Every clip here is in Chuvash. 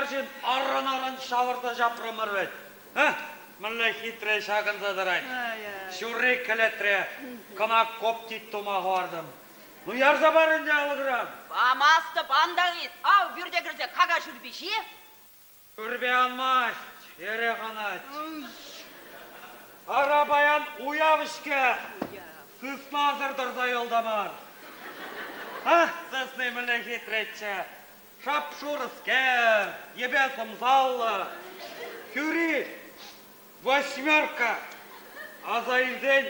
арҫын аран-аран ҫавӑрса ҫапрӑмӑр вӗт. Мӗнле хитре ҫакӑнса тӑрать. Ҫурри кӗлетре кӑна коптить тума хӑвартӑм. Ну, ярса пар ӗнтӗ алӑкран. Памастӑп, ан та ыйт. Ав, пӳрте кӗрсе кака шӳрпи ҫи. Шӳрпе анмасть, эрех анать. Ара паян уяв-ҫке. Сыснасӑр тӑрса юлтӑмӑр. Ах, сысни мӗнле хитреччӗ. Шап-шурӑскер, йӗпе сӑмсаллӑ. Хӳри восьмерка. Аса илсен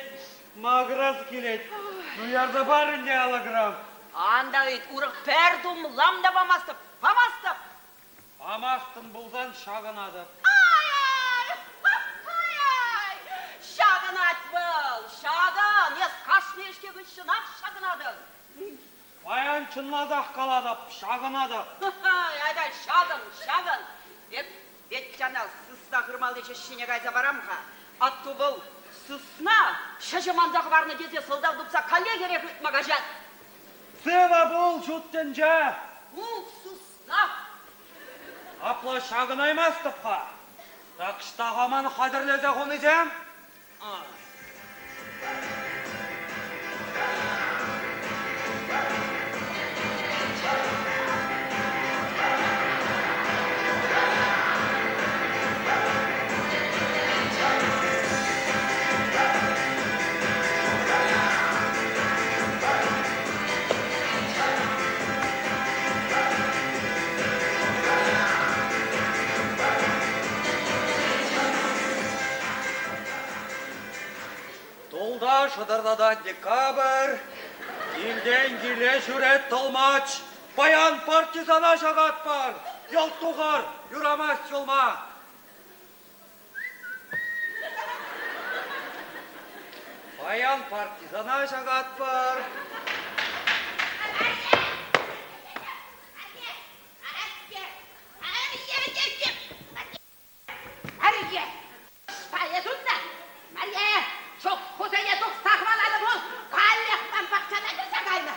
макӑрас килет. Ну, ярса пар ӗнтӗ алӑкран. Ан та ыйт, урӑх пӗр тумлам та памастӑп, памастӑп. Памастӑн пулсан ҫакӑнатӑп. Ай-ай! Ай-ай! Ҫакӑнать вӑл, ҫакӑн! Эс кашни ӗҫке хыҫҫӑнах ҫакӑнатӑн. Паян чӑнласах калатӑп, ҫакӑнатӑп. Айта, ҫакӑн, ҫакӑн. Эп Петяна сысна хырмалли ҫӗҫҫине кайса парам-ха. Атту вӑл сысна ҫӗҫӗ манса хӑварнӑ тесе сӑлтав тупса каллех эрех ыйтма каҫать. Сывӑ пул, ҫут тӗнче! Пул, сысна! Апла ҫакӑнаймастӑп-ха. Так ӑҫта-ха ман хатӗрлесе хунисем? Тулта шӑтӑртатать декабрь, килтен киле ҫӳрет тӑлмач. Паян партизана ҫакатпӑр, йӑлт тухӑр, юрамасть юлма. Паян партизана ҫакатпӑр. Марье! Ӑҫта эс унта? Марье! Чуххусене тухса хӑваланӑ пул, каллех ман пахчана кӗрсе кайнӑ.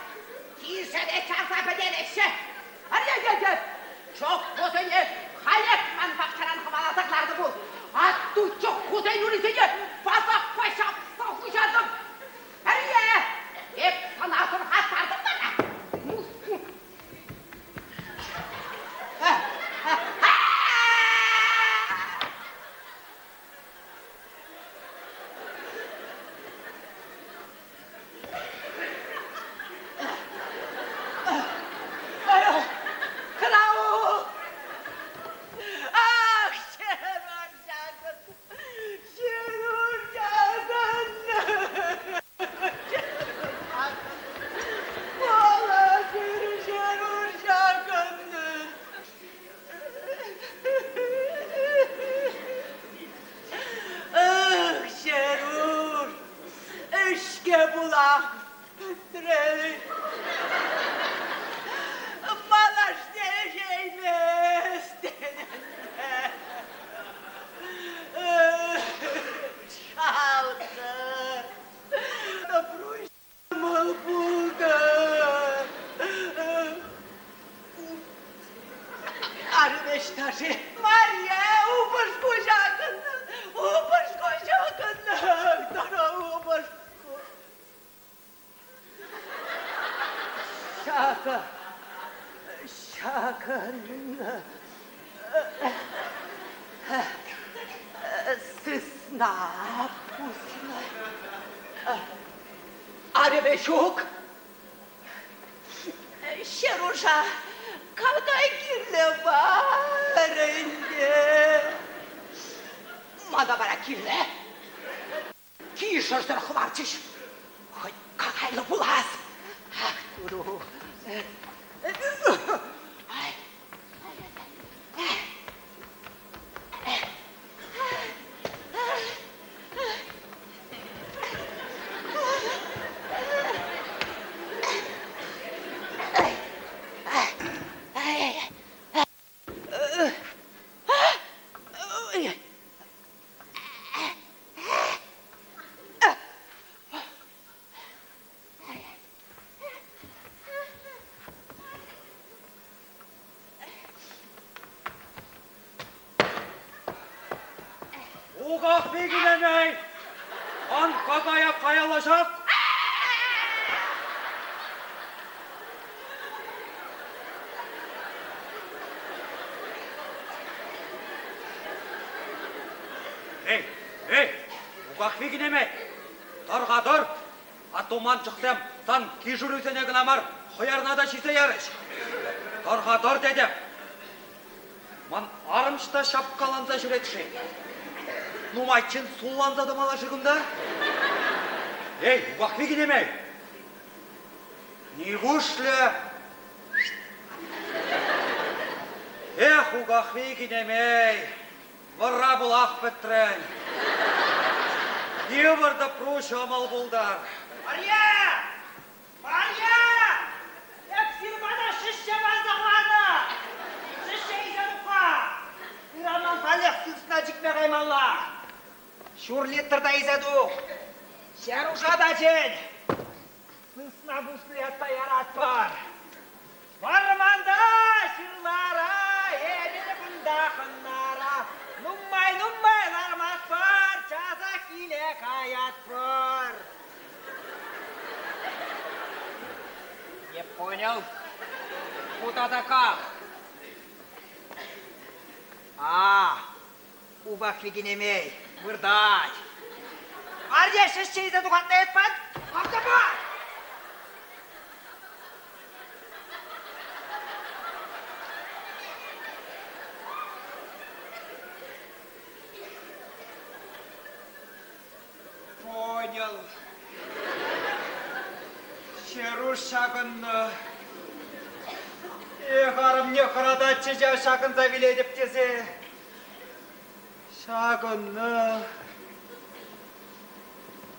Кишӗре чарса пӗтереҫҫӗ. Марье-е-е! Чуххусене халех ман пахчаран хӑваласа кӑларнӑ пул. Атту чуххусен урисене пасахпа ҫапса хуҫатӑп. Марье! Эп сана асӑрхаттартӑм вара. Караул! Ах, Ҫерушакӑн! Ҫерушакӑн! Ах, Ҫеруш, ӗҫке пулах пӗтрӗн. Малашне ӗҫейместӗн ӗнтӗ. Шалтӑр. Тӑпру пултӑр. Арӑм ӑҫта-ши? Марье, упӑшку ҫакӑннӑ, упӑшку ҫакӑннӑ, тӑрӑ упӑшку. Ҫакӑ, ҫакӑннӑ. Сысна пуснӑ. Арӑмӗ ҫук. Ҫеруша какай кирлӗ мар ӗнтӗ. Мана вара кирлӗ. Кишӗрсӗр хӑварчӗҫ. Хӑть какайлӑ пулас. Ах, туру. Ай. Укахви кинемей! Ан какая каялла ҫак! Эй, эй, Укахви кинемей! Тӑр-ха, тӑр! Атту ман чӑхсем сан кишӗрӳсене кӑна мар, хӑярна та ҫисе ярӗҫ. Тӑр-ха, тӑр тетӗп. Ман арӑм ӑҫта ҫапкаланса ҫӳрет-ши? Нумайччен сулланса тӑмалла-ши кунта? Эй, Укахви кинемей! Нивушлӗ? Эх, Укахви кинемей, вӑрра пулах пӗтрӗн. Йывӑр тӑпру ҫӑмӑл пултӑр. Марье! Марья! Эп сирмана ҫӗҫҫе парса хӑварнӑ! Ҫӗҫҫе илсе тух-ха! Ыран ман каллех сысна чикме каймалла. Ҫур литр та илсе тух. Ҫеруша та чӗн. Сысна пусни ятта яратпӑр. Вӑрманта, ҫырлара, эпир кунта хӑнара. Нумай-нумай лармастпӑр, часах киле каятпӑр. Не понял? Куда та как? А, Упахви кинемей, выртать. Арье ҫӗҫҫе илсе тухатнӑ эт пан? Автопа! Понял. Ҫеруш ҫакӑннӑ. Эх, арӑмне хӑрататчӗ ҫав ҫакӑнса вилетӗп тесе. Ҫакӑннӑ.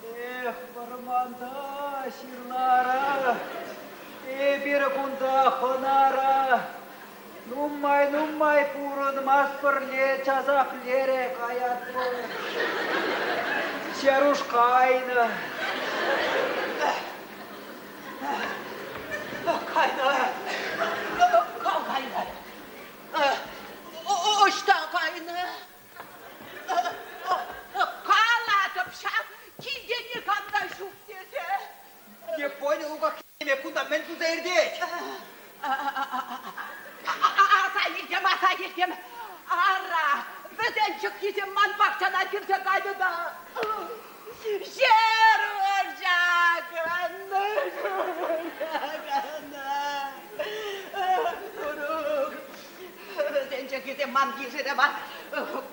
Эх, вӑрманта, ҫырлара, эпир кунта хӑнара. Нумай-нумай пурӑнмастпӑр часах лере каятпӑр. Ҫеруш кайнӑ. Кайнӑ. Кам кайнӑ? Ӑҫта кайнӑ? Калатӑп ҫав, килте никам та ҫук тесе. Не понял, Укахвине, кунта мӗн туса иртет? Аса илтӗм, аса илтӗм. Ара, вӗсен чӑххисем ман пахчана кӗрсе кайнӑ та. Ҫеруш ҫакӑннӑ, ҫакӑннӑ. Турук, вӗсен чӑххисем ман килшӗре мар,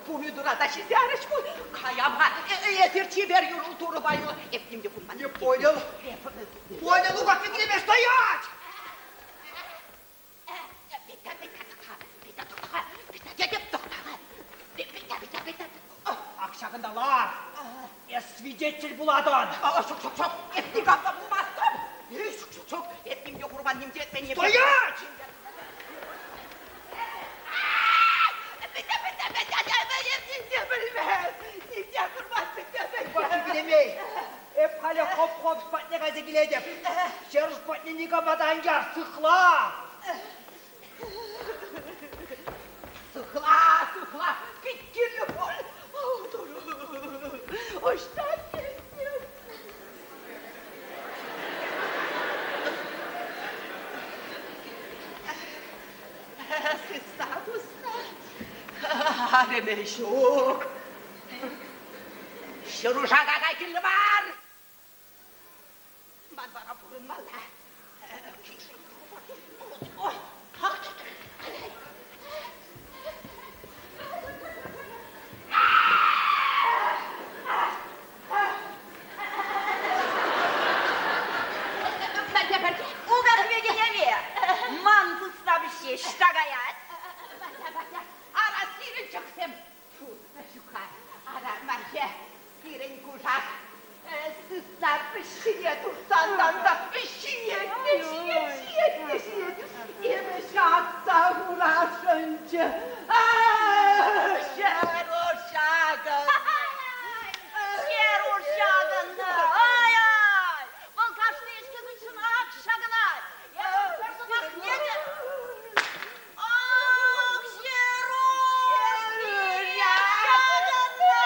пумидура та ҫисе ярӗҫ пуль. Каям-ха, эсир чипер юрӑ турӑпа юл. Эп ним те курман. Не понял? Понял, Укахви кинемей, стоять! Ак ҫакӑнта лар. Эс свидетель пулатӑн. Ҫук, ҫук, ҫук. Эп никам та пулмастӑп. Ҫук, ҫук, ҫук. Эп ним те курман, ним те етмен. Стоять! Кинемей, эп халӗ хоп-хоп патне кайса килетӗп. Ҫеруш патне никама та ан яр, сыхла! Сыхла, сыхла, пит кирлӗ пуль. Ӑҫта килтӗм? Сысна пусна. Арӑмӗ ҫук. Ҫыруша какай кирлӗ мар. Ман вара пурӑнмалла. Укахви кинеми, ман сысна пӗҫҫи ӑҫта каять? Ара, сирӗн чӑхсем. Тьфу, ҫук-ха. Ара, Марье, сирӗн кушак сысна пӗҫҫине туртсан та ҫиет те ҫиет, ҫиет те ҫиет. Эпӗ ҫакса хурасшӑнччӗ. Ҫеруш ҫакӑн. Ҫеруш ҫакӑннӑ. Ай-ай! Вӑл кашни ӗҫкӗ хыҫҫӑнах ҫакӑнать. Эпӗ пӗр сӑмахне те... Ах, Ҫеруш! Ҫакӑннӑ!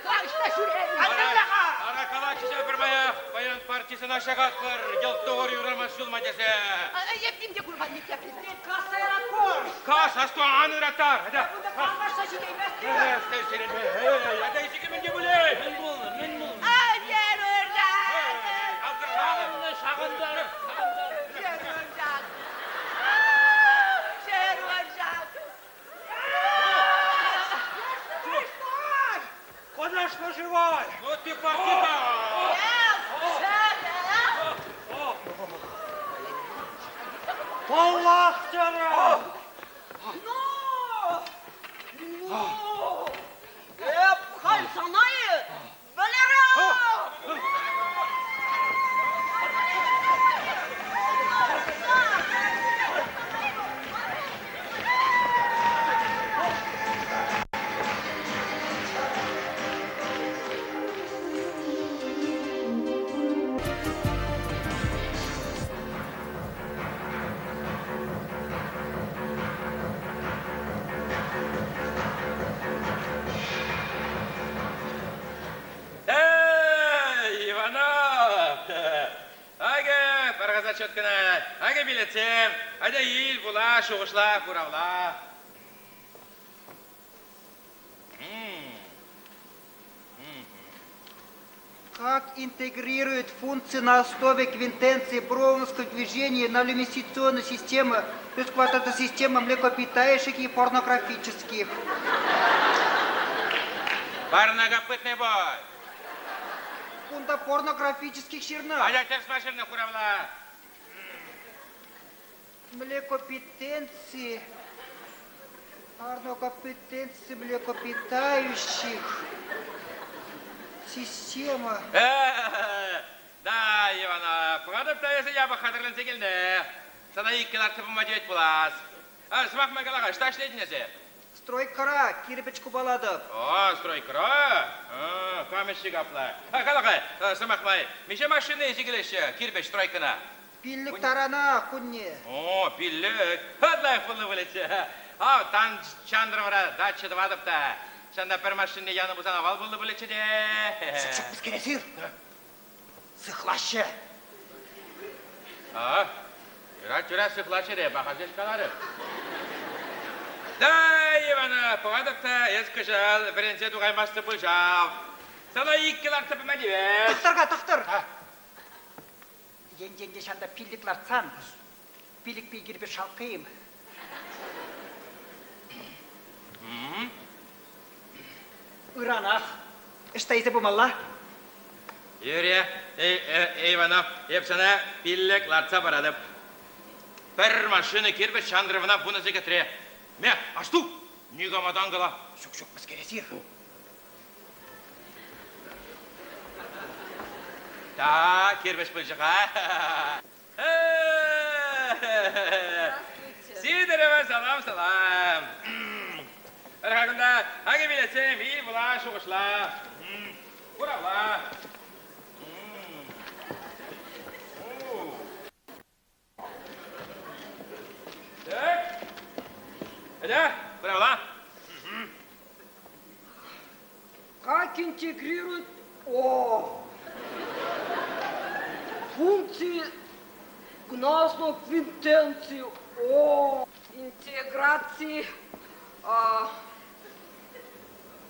Ытла ӑҫта ҫӳрен? Ара калатчӗ пӗрмаях, паян партисана ҫакатпӑр, йӑлт тӑвӑр юрамас юлма тесе. Эп те курман тепри. Касса яратпӑр. Кас, асту, ан ыраттар. Кунта калмашса ҫитейместӗп. Ата исеке мӗн те пулин. Мӗн пулнӑ, мӗн пулнӑ? Ҫерушан! Ҫакӑнтар, ҫакӑнтар. Ҫерушан! Ҫерушан! Конечно, живой! Ну ты партита! Паллах терӗ! Ну! Ну! Эп халь сана-и вӗлерем! Эй, Иванов! Акӑ, пар-ха зачеткӑна. Акӑ билетсем. Атя ил, вула, шухӑшла, хуравла. Как интегрирует функции на основе квинтенции броуновского движения на люминесцентную систему плюс млекопитающих и порнографических? Парнокопытный бой. Кунта порнографических ҫырнӑ. Атя тӗрӗс мар ҫырнӑ хуравла. Млекопитенции, порнокопытенции млекопитающих. Система. Да, Иванов, пӑхатӑп та эсӗ япӑх хатӗрленсе килнӗ. Сана иккӗ лартса пыма тивет пулас. Сӑмах май кала-ха, ӑҫта ӗҫлетӗн эсӗ? Стройкӑра кирпӗч купалатӑп. О, стройкӑра? Кам ӗҫчӗ капла? Кала-ха, сӑмах май, миҫе машина илсе килеҫҫӗ кирпӗч стройкӑна? Пиллӗк таранах кунне. О, пиллӗк. Хӑт лайӑх пулнӑ пулӗччӗ. Ав, тан Чандрӑвра дача тӑватӑп та. Ҫанта пӗр машине янӑ пулсан авал пулнӑ пулӗччӗ те. Ҫук, мӗскере сыр. Сыхлаҫҫӗ. А, юрать, юрать, сыхлаҫҫӗ те, паха ҫеҫ каларӗ. Да, Ивана, пӑхатӑп та, эс кӑҫал вӗренсе тухаймастӑн пуль ҫав. Сана иккӗ лартса пыма тивет. Тӑхтӑр-ха, тӑхтӑр. Енчен те ҫанта пиллӗк лартсан, пилӗкпе кирпӗч шалкӑйӑм. Ыранах ӑҫта илсе пымалла? Юрия, эй, Иванов, эп сана пиллӗк лартса паратӑп. Пӗр машина кирпӗч Чандрӑвна вунӑ сехетре. Ме, асту, никама та ан кала. Ҫук, ҫук, мӗскер эсир? Да, кирпӗч пылчӑка. Сидорова, салам, салам. Ырха кунта, акӑ билетсем, ил вула, шухӑшла. Хуравла. Так. Атя, хуравла. Как интегрирует О функции гнасной квинтенции О интеграции а,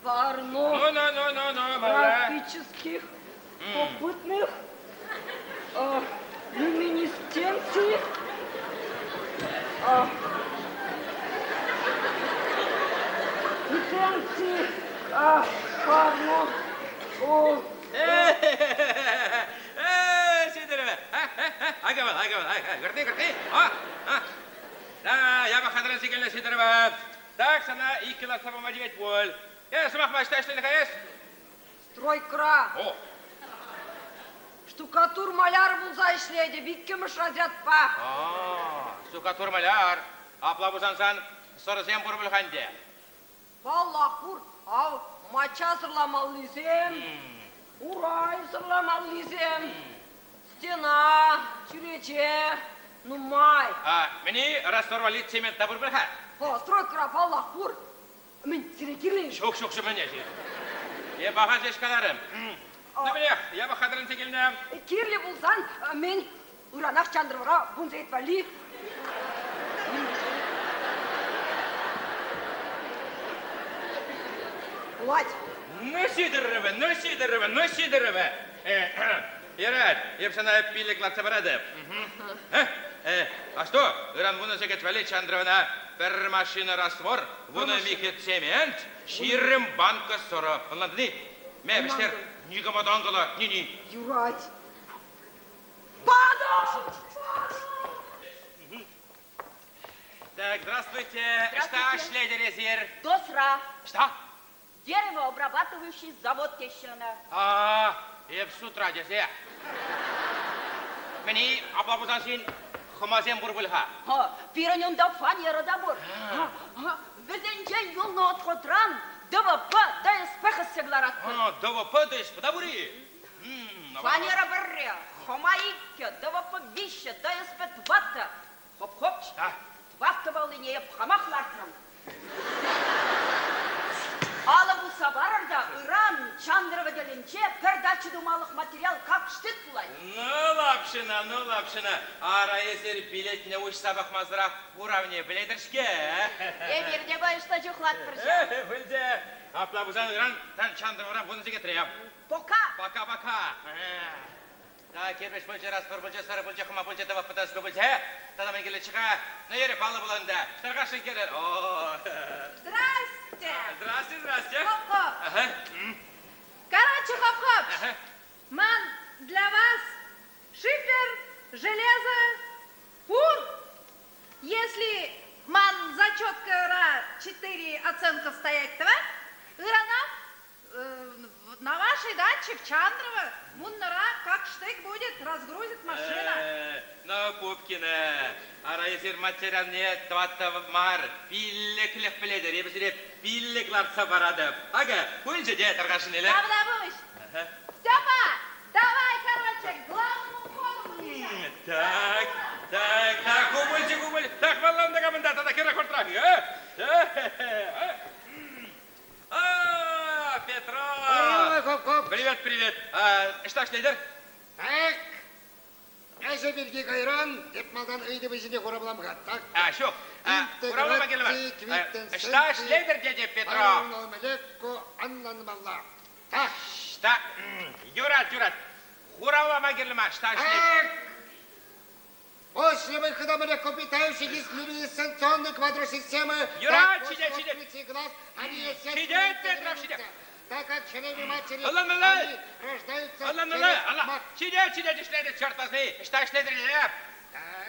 Ну, ну, ну, ну, ну, мала. порнографических попытных а, люминесценции а, квинтенции а, порно о, Сидорова. Акӑ вӑл, акӑ вӑл. Кӗрти, кӗрти. А, а. Да, я хатӗрленсе килнӗ, Сидорова. Так, сана иккӗ лартса пама тивет пуль. Э, сӑмах май, ӑҫта ӗҫленӗ-ха эс? Стройкӑра О, штукатур маляр пулса ӗҫлетӗп иккӗмӗш разрядпа. А, штукатур маляр. Апла пулсан сан сӑрӑсем пур пуль-ха ӗнтӗ. Паллах пур, ав мачча сӑрламаллисем, урай сӑрламаллисем, стена, чӳрече нумай. А, мӗне раствор цемент та пур пуль-ха? О, стройкӑра паллах пур. Мӗн, сире кирлӗ-и? Ҫук, ҫук, ҫук, мӗне. Эп ахаль ҫеҫ каларӑм. Ну, пӗлех, япӑх хатӗрленсе килнӗ. Кирлӗ пулсан, мӗн, ыранах Чандрӑвра вунсет валли. Пулать. Ну, Сидоровна, ну, Сидорова, ну, Сидорова. Юрать, эп сана пилӗк лартса паратӑп. А что, ыран вунӑ сехет валли Чандровна пӗр машина раствор, вунӑ михӗ цемент, 20 банка сӑрӑ. Ӑнлантӑн-и? Ме, вӗҫтер, никама та ан кала, ни-ни. Юрать. Патӑм! Так, здравствуйте. Здравствуйте. Что шлетӗр эсир? ДОСРА. Что? Деревообрабатывающий завод теҫҫӗ ӑна. А, эп сутра тесе. Мӗн-и, апла пулсан син хӑмасем пур пуль-ха. Пирӗн унта фанера та пур. Вӗсенчен юлнӑ отходран ДВП, ДСП хӗссе кӑларатпӑр. ДВП, ДСП та пур-и? Фанера пӗрре, хӑма иккӗ, ДВП виҫҫӗ, ДСП тӑваттӑ. Хоп-хоп. Тӑваттӑ паллине эп хамах лартрӑм. Алӑ пусса парӑр та ыран Чандрова тӗлӗнче пӗр дача тумалӑх материал как штык пулать. Ну, Лапшина, ну, Лапшина, ара эсир билетне уҫса пӑхмасӑрах хуравне пӗлетӗр-ҫке. Эпир те кое-что чухлатпӑр ҫав. Пӗлте. Апла пулсан ыран Чандровӑра вунӑ сехетре. Пока. Пока-пока. Так, кирпӗч пулчӗ, раствор пулчӗ, сӑрӑ пулчӗ, хӑма пулчӗ, тӑвӑк пӑташка пулчӗ. Тата мӗн кирлӗччӗ-ха? Ну, юрӗ, паллӑ пулать ӗнтӗ. Тархасшӑн кӗрӗр. О! Здрасте! Здрасте, здрасте. Хоп-хоп. Ага. Короче, хоп-хоп. Ага. Ман для вас шифер, железо, пур. Если ман зачеткара 4 оценка стоять това, ырана на вашей даче в Чандрово вуннӑра как штык будет, разгрузит машина. Ну, Пупкина, ара эсир материалне тӑватта мар, пиллӗклӗх пӗлетӗр. Эпӗ сире пиллӗк лартса паратӑп. Акӑ, пулчӗ те тархасшӑн иле. Тавтапуҫ. Степа, давай, короче, к главному входу подъезжай. Так, так, так, ку пулчӗ, ку пулчӗ. Так, валланнӑ камӑнта тата хӗрӗх хуртрах. А, Петров! Привет, привет. Ӑҫта ӗҫлетӗр? Так, ӗҫӗ пирки кайран, эп малтан ыйтӑвӗ ҫине хуравлам-ха. Так. А, ҫук. Хуравлама кирлӗ мар. Ӑҫта ӗҫлетӗр, тете Петров? Ӑнланмалла. Так. Ӑҫта? Юрать, юрать. Хуравлама кирлӗ мар. Ӑҫта ӗҫлетӗр? После выхода млекопитающих из люминесценционной квадросистемы Юрать, так сидеть, после сидеть. открытия глаз они естественно Сидеть, Петров, интегрируются, сидеть. так как чреве матери Алла, они рождаются Алла, через алла. мат. Сидеть, сидеть, ӗҫлетӗр, черт возьми. Ӑҫта ӗҫлетӗр,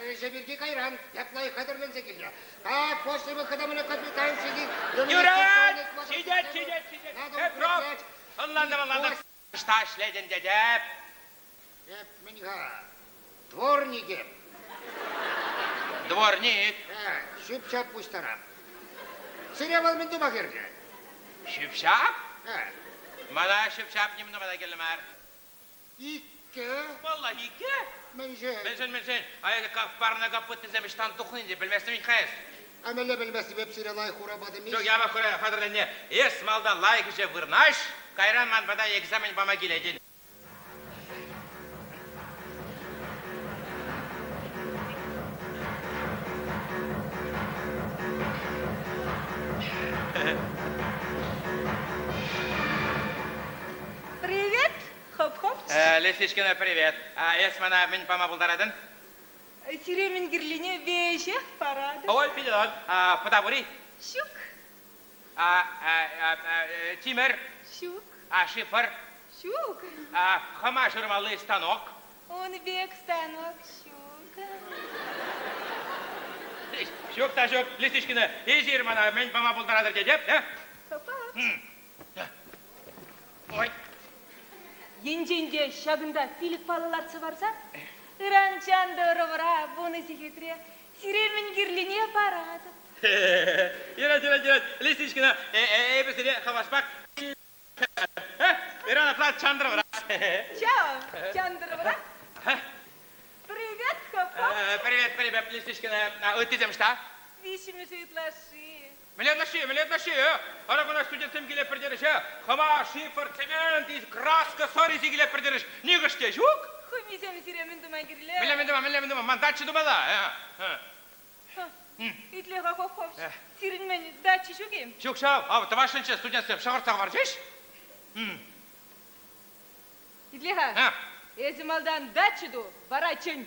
Ӗҫӗ пирки кайран, япла хатӗрленсе килнӗ. Так, после выхода млекопитающих из Юрать! люминесценционной Сидеть, квадросистемы сидеть, сидеть. надо Петров! укреплять Ӑнлантӑм, ӑнлантӑм. Ӑҫта ӗҫлетӗн, тетӗп. Эп мӗн-ха, дворникӗ. Дворник. Ҫӳп-ҫап пуҫтарап. Сире вӑл мӗн тума кирлӗ? Ҫӳп-ҫап? Мана ҫӳп-ҫап ним тума та кирлӗ мар. Иккӗ. Валлах иккӗ? Мӗншӗн? Мӗншӗн, мӗншӗн? А парна копытнисем ӑҫтан тухнине пӗлместӗм-ха эс. А мӗнле пӗлместӗп эп сире лайӑх хура патӑм-и? Ҫук, япӑх хура хатӗрленне. Эс малтан лайӑх ӗҫе вырнаҫ, кайран ман пата экзамен пама килетӗн. Привет, хоп-хоп. Лисичкина, привет. А эс мана мӗн пама пултаратӑн? Сире мӗн кирлине веҫех паратӑп. Ой, питӗ Пӑта пур-и? Ҫук. Тимӗр? Ҫук. Шифр? Ҫук. Хӑма ҫурмалли станок? Ун пек станок ҫук. Ҫук та ҫук, Лисичкина, эсир мана мӗн пама пултаратӑр тетӗп, э? Папа. Ой. Енчен те ҫакӑнта пилӗк паллӑ лартса парсан, ыран Чантӑрӑвра вунӑ сехетре сире мӗн кирлине паратӑп. Юрать, юрать, юрать. Лисичкина, эпӗ сире хаваспах Ыран апла Чантӑрӑвра. Чао, Чантӑрӑвра. Привет, хоп-хоп. Привет, привет, Лисичкина. Ыттисем ӑҫта? Виҫҫӗмӗшӗ ытлашши. Мӗнле ытлашши, мӗнле ытлашши, э? Ара куна студентсем киле пӗртерӗҫ, э? Хӑма, шифр, цемент, краска, сӑр илсе киле пӗртерӗҫ. Нихӑш те ҫук. Хӑмисем сире мӗн тума кирлӗ? Мӗнле мӗн тума, мӗнле мӗн тума? Ман дача тумалла, э? Итле-ха, Хоховч, сирӗн мӗн, дача ҫук-и? Ҫук ҫав, ав тӑвасшӑнччӗ студентсем шӑхӑртса хӑварчӗҫ. Итле-ха, эсӗ малтан дача ту, вара чӗн.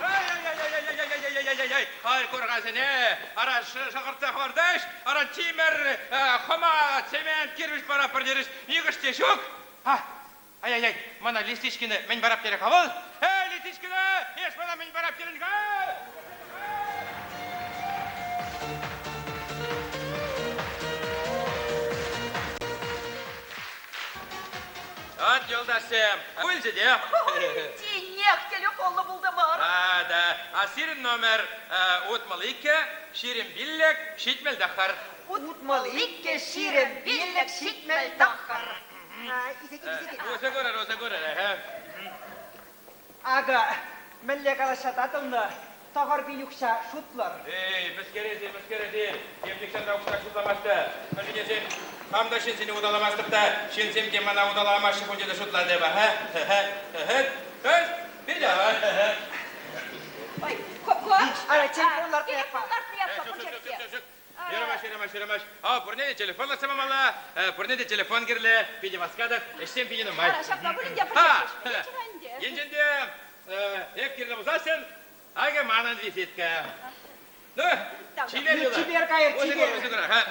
Ай-яй-яй-яй-яй-яй-яй-яй-яй! Халь куркасене, ара шӑхӑртса хӑвартаҫ, ара тимӗр, хӑма, цемент, кирпӗч паратпӑр терӗҫ, нихӑш те ҫук. Ай-яй-яй, мана Лисичкина мӗн парап терӗ-ха вӑл? Эй, Лисичкина, эс мана мӗн парап терӗн-ха? От юлташсем, пулчӗ те. Тинех телефонлӑ пултӑмӑр. А, да. А сирӗн номер 62, 25, 79. 62, 25, 79. Усӑ курӑр, усӑ курӑр. Акӑ, мӗнле калаҫса татӑлнӑ, 9000 укҫа шутлӑр. Эй, мӗскересен, мӗскересен, эп нихҫан та укҫа шутламастӑп. Мӗншӗн тесен, хам та ҫынсене улталамастӑп та, ҫынсем те мана улталамаҫҫӗ пуль тесе шутлатӑп. Питӗ аван. Ой, кош. Ара, телефон лартнӑ Телефон лартнӑ ятпа, пурчетте. Ҫырамасть, ҫырамасть, ҫырамасть. А, пурне те телефон лартса памалла, пурне те телефон кирлӗ. Питӗ васкатӑп, ӗҫсем питӗ нумай. Ара, ҫапла пулин те пӗрлешмелле ӗнтӗ. Енчен те эп кирлӗ пулсассӑн, акӑ манӑн визитка. Ну, чипер юлӑр. Чипер кайӑр, чипер.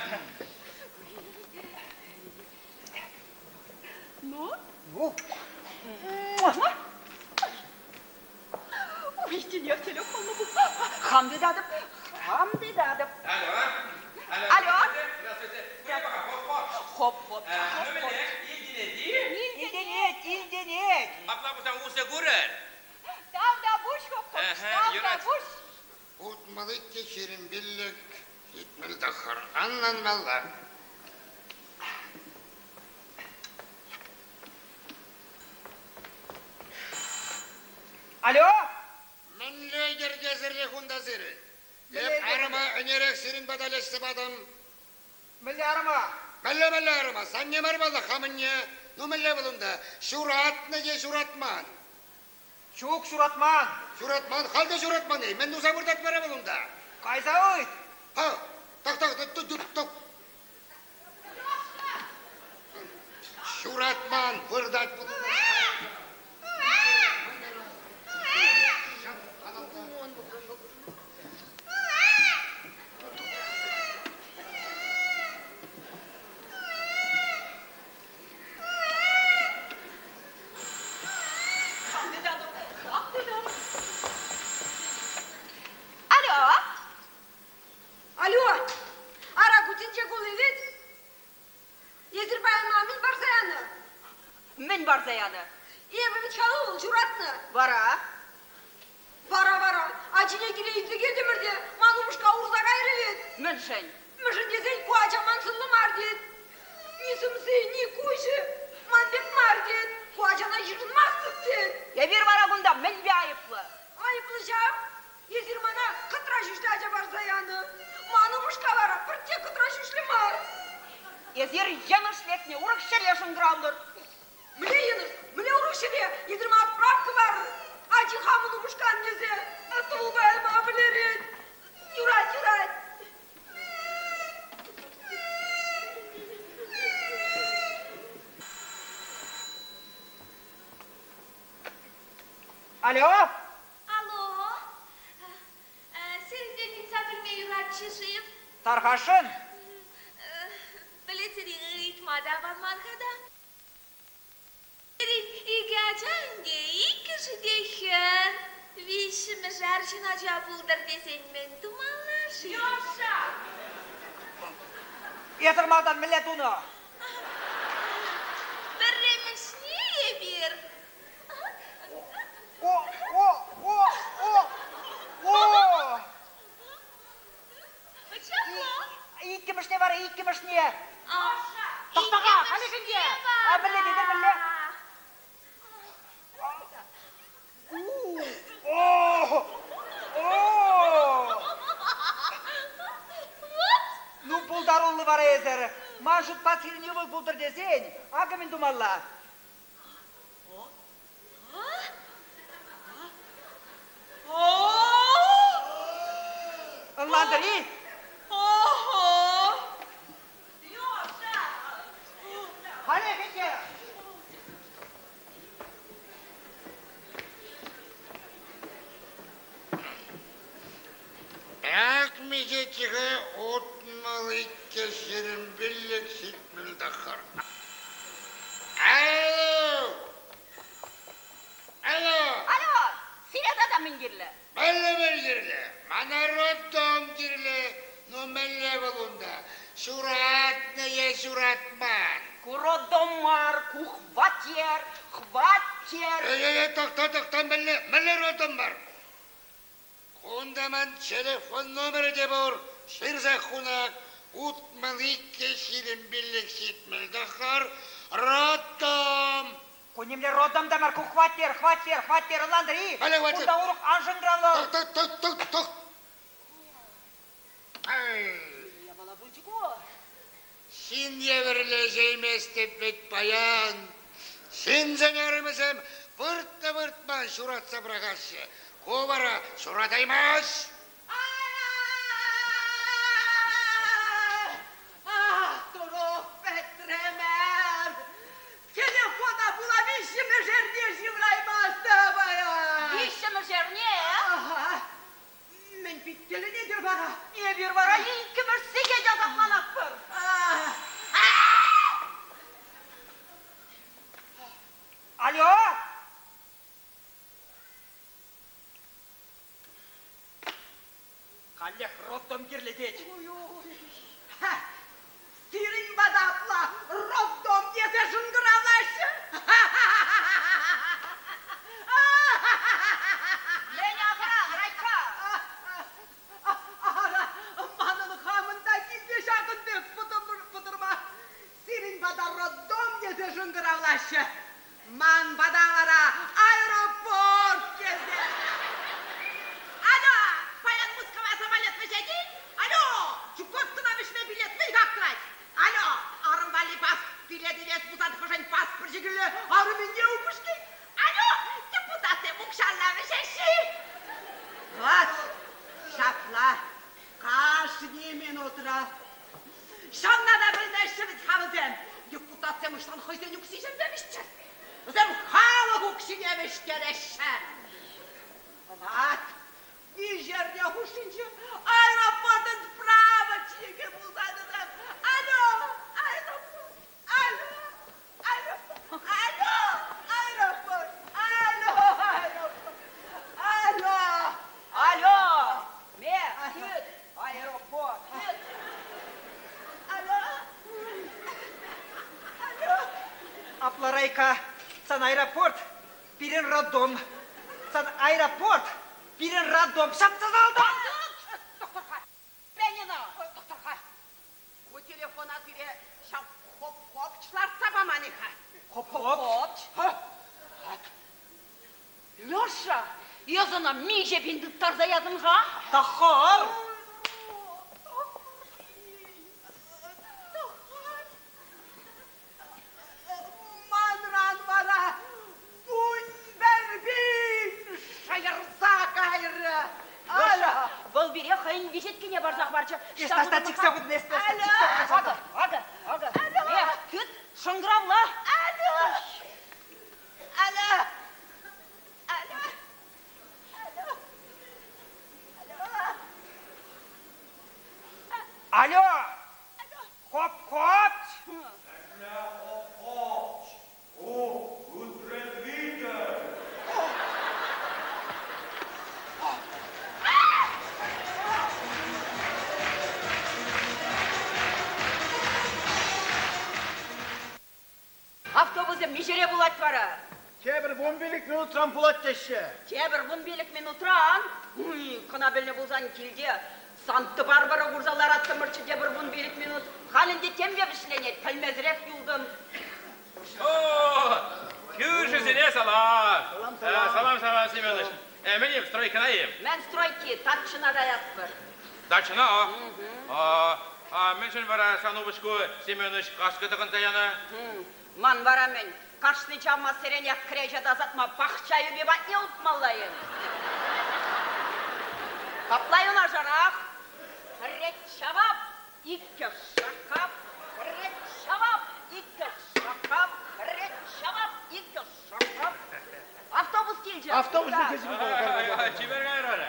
Ну? Ну? Ой, тинех телефонлӑ Хам тытатӑп, хам тытатӑп. Алло. Алло. Здравствуйте. Хоп-хоп. Илтӗнет-и? Илтӗнет, илтӗнет. Апла пулсан усӑ курӑр. Тавтапуҫ, хоп-хоп, тавтапуҫ. 62 25 79. Ӑнланмалла. Алло! Мӗнле йӗркесӗрлӗх унта сирӗн? Эп арӑма ӗнерех сирӗн пата леҫсе патӑм. Мӗнле арӑма? Мӗнле-мӗнле арӑма? Санне мар паллах, хамӑнне. Ну, мӗнле вӑл унта? Ҫуратнӑ е ҫуратман? Ҫук, ҫуратман. Ҫуратман? Халь те ҫуратман-и? Мӗн туса выртать вара вӑл унта? Кайса ыйт. Ха, так, так, так, так, так. Ҫуратман выртать Алло! Алло! Ара, ку тӗнче кулли вӗт? Эсир паян мана мӗн парса янӑ? Мӗн парса янӑ? Эпӗ вӗт-ха ывӑл ҫуратнӑ. Вара? Вара-вара, ачине киле илсе килтӗмӗр те ман упӑшка урса кайрӗ вӗт. Мӗншӗн? Мӗншӗн тесен ку ача ман сӑнлӑ мар тет. Ни сӑмси, ни куҫӗ ман пек мар тет. Ку ачана йышӑнмастӑп тет. Эпир вара кунта мӗнпе айӑплӑ? Айӑплӑ ҫав. Эсир мана кӑтра ҫӳҫлӗ ача парса янӑ. Ман упӑшка вара пӗртте кӑтра ҫӳҫлӗ мар. Эсир йӑнӑш лекнӗ, урӑх ҫӗре шӑнкӑравлӑр. Мӗнле йӑнӑш? Мӗнле урӑх ҫӗре? Эсир мана справка парӑр. Ачи хамӑн упӑшкан тесе атту паяма вӗлерет. Юрать, юрать. Алло? Алло, сирӗнтен ыйтса пӗлме юратчӗ-ши? Тархасшӑн. Пӗлетӗр-и, ыйтма та паман-ха та. Пирӗн икӗ ача ӗнтӗ, иккӗшӗ те хӗр. Виҫҫӗмӗш арҫын ача пултӑр тесен мӗн тумалла-ши? Леша! Эсӗр малтан мӗнле тунӑ? Пӗрремӗшне эпир О, о, о, о, о! Иккӗмӗшне вара, иккӗмӗшне. Тӑхта-ха, халӗ ӗнтӗ. А мӗнле тетӗр, мӗнле? вара эсӗр. Ман шутпа сирӗн ывӑл пултӑр тесен, акӑ мӗн тумалла. Ӑнлантӑр-и? Халех ӗнтӗ! Ак миҫе 62 25 79. Алло! Алло! Алло! Сире тата мӗн кирлӗ? Мӗнле мӗн кирлӗ? Мана роддом кирлӗ. Ну, мӗнле вӑл унта? Ҫуратнӑ е ҫуратман? Ку роддом мар, ку хваттер, хваттер. Эй, тӑхта, тӑхта, мӗнле, мӗнле роддом мар? Кунта ман телефон номерӗ те пур. Ҫырса хунӑ 62 25 79 роддом. Ку нимле роддом та мар, ку хваттер, хваттер, хваттер, ӑнлантӑр-и? Мӗнле хваттер? Кунта урӑх ан шӑнкӑравлӑр. Тӑх, тӑх, тӑх, тӑх, тӑх. Ай. Япала пулчӗ ку. Ҫын евӗрлӗ ӗҫейместӗп вӗт паян. Ҫынсен арӑмӗсем выртнӑ-выртман ҫуратса пӑрахаҫҫӗ. Ку вара ҫуратаймасть. Ах, турух пӗтрӗмӗр! Телефона пула виҫҫӗмӗш эрне ҫывраймастӑп. Виҫҫӗмӗш эрне? Ага. Мӗн пит тӗлӗнетӗр вара? Эпир вара иккӗмӗш сехет асапланатпӑр. Алло! Каллех роддом кирлӗ тет. Сирӗн пата апла роддом тесе шӑнкӑравлаҫҫӗ. Мӗн ахӑран, Райка? Ара, манӑн хамӑн та килте ҫакӑн пек пӑтӑрмах. Сирӗн пата роддом тесе шӑнкӑравлаҫҫӗ. Ман пата вара аэропорт тесе. Алло, паян Мускава самолет вӗҫет-и? Алло, Чукоткӑна вӗҫме билет мӗн хаклать? Алло, арӑм валли пас билет илес пулсан хӑшӗн паспорчӗ кирлӗ, арӑмӗнне упӑшки? Алло, депутатсем укҫалла вӗҫеҫҫӗ-и? Вот, ҫапла, кашни минутра. Ҫавна та пӗлмеҫҫӗ вӗт-ха вӗсем. Депутатсем ӑҫтан хӑйсен укҫисемпе вӗҫчӗр? Вӗсем халӑх укҫине вӗҫтереҫҫӗ. Ват, виҫ эрне хушшинче аэропортӑн справочникӗ пулса тӑтӑм. Алло, аэропорт, алло, аэропорт, алло, аэропорт, алло, аэропорт, алло. Алло, ме, кӳт, аэропорт, кӳт. Алло, алло. Апла, Райка, сан аэропорт, пирӗн роддом. Сан аэропорт, пирӗн роддом. Ҫапса салта! Тӑхтӑр-ха, Пианино. тӑхтӑр-ха. Ку телефона сире ҫав хоп-хоп лартса паман-и-ха? Хоп-хоп. Леша, эс ӑна миҫе пин тыттарса ятӑн-ха? Тӑхӑр! Манран вара 11 000 шӑйӑрса кайрӗ. Леша, вӑл пире хӑйӗн виҫеткине парса хӑварчӗ. Эс таҫта чиксе хутӑн, эс таҫта чиксе хутӑн. Акӑ, акӑ, акӑ. Э, тыт, шӑнкӑравла. Алло! Алло! Алло! Алло! Алло! Хоп-хоп! Автобусӗ миҫере пулать вара? Тепӗр 15 минутран пулать теҫҫӗ. Тепӗр 15 минутран? Кӑна пӗлнӗ пулсан килте Санта-Барбара курса лараттӑмӑрччӗ тепӗр 15 минут. Халь ӗнтӗ тем те вӗҫленет, пӗлмесӗрех юлтӑм. О, кӳршӗсене салам! Салам, салам. Салам, салам, Семенович. Мӗн им, стройкӑна-им? Мӗн стройки, дачӑна каятпӑр. Дачӑна? А мӗншӗн вара сан упӑшку Семенович каска тӑхӑнса янӑ? Ман вара мӗн, кашни чавмассеренех кӗреҫе тасатма пахча юпи патне утмалла-им? Капла юнашарах пӗрре чавап, иккӗш шаккап, пӗрре чавап, иккӗш шаккап, пӗрре чавап, иккӗш шаккап. Автобус килчӗ. Автобус килчӗ. Чипер кайрӑр.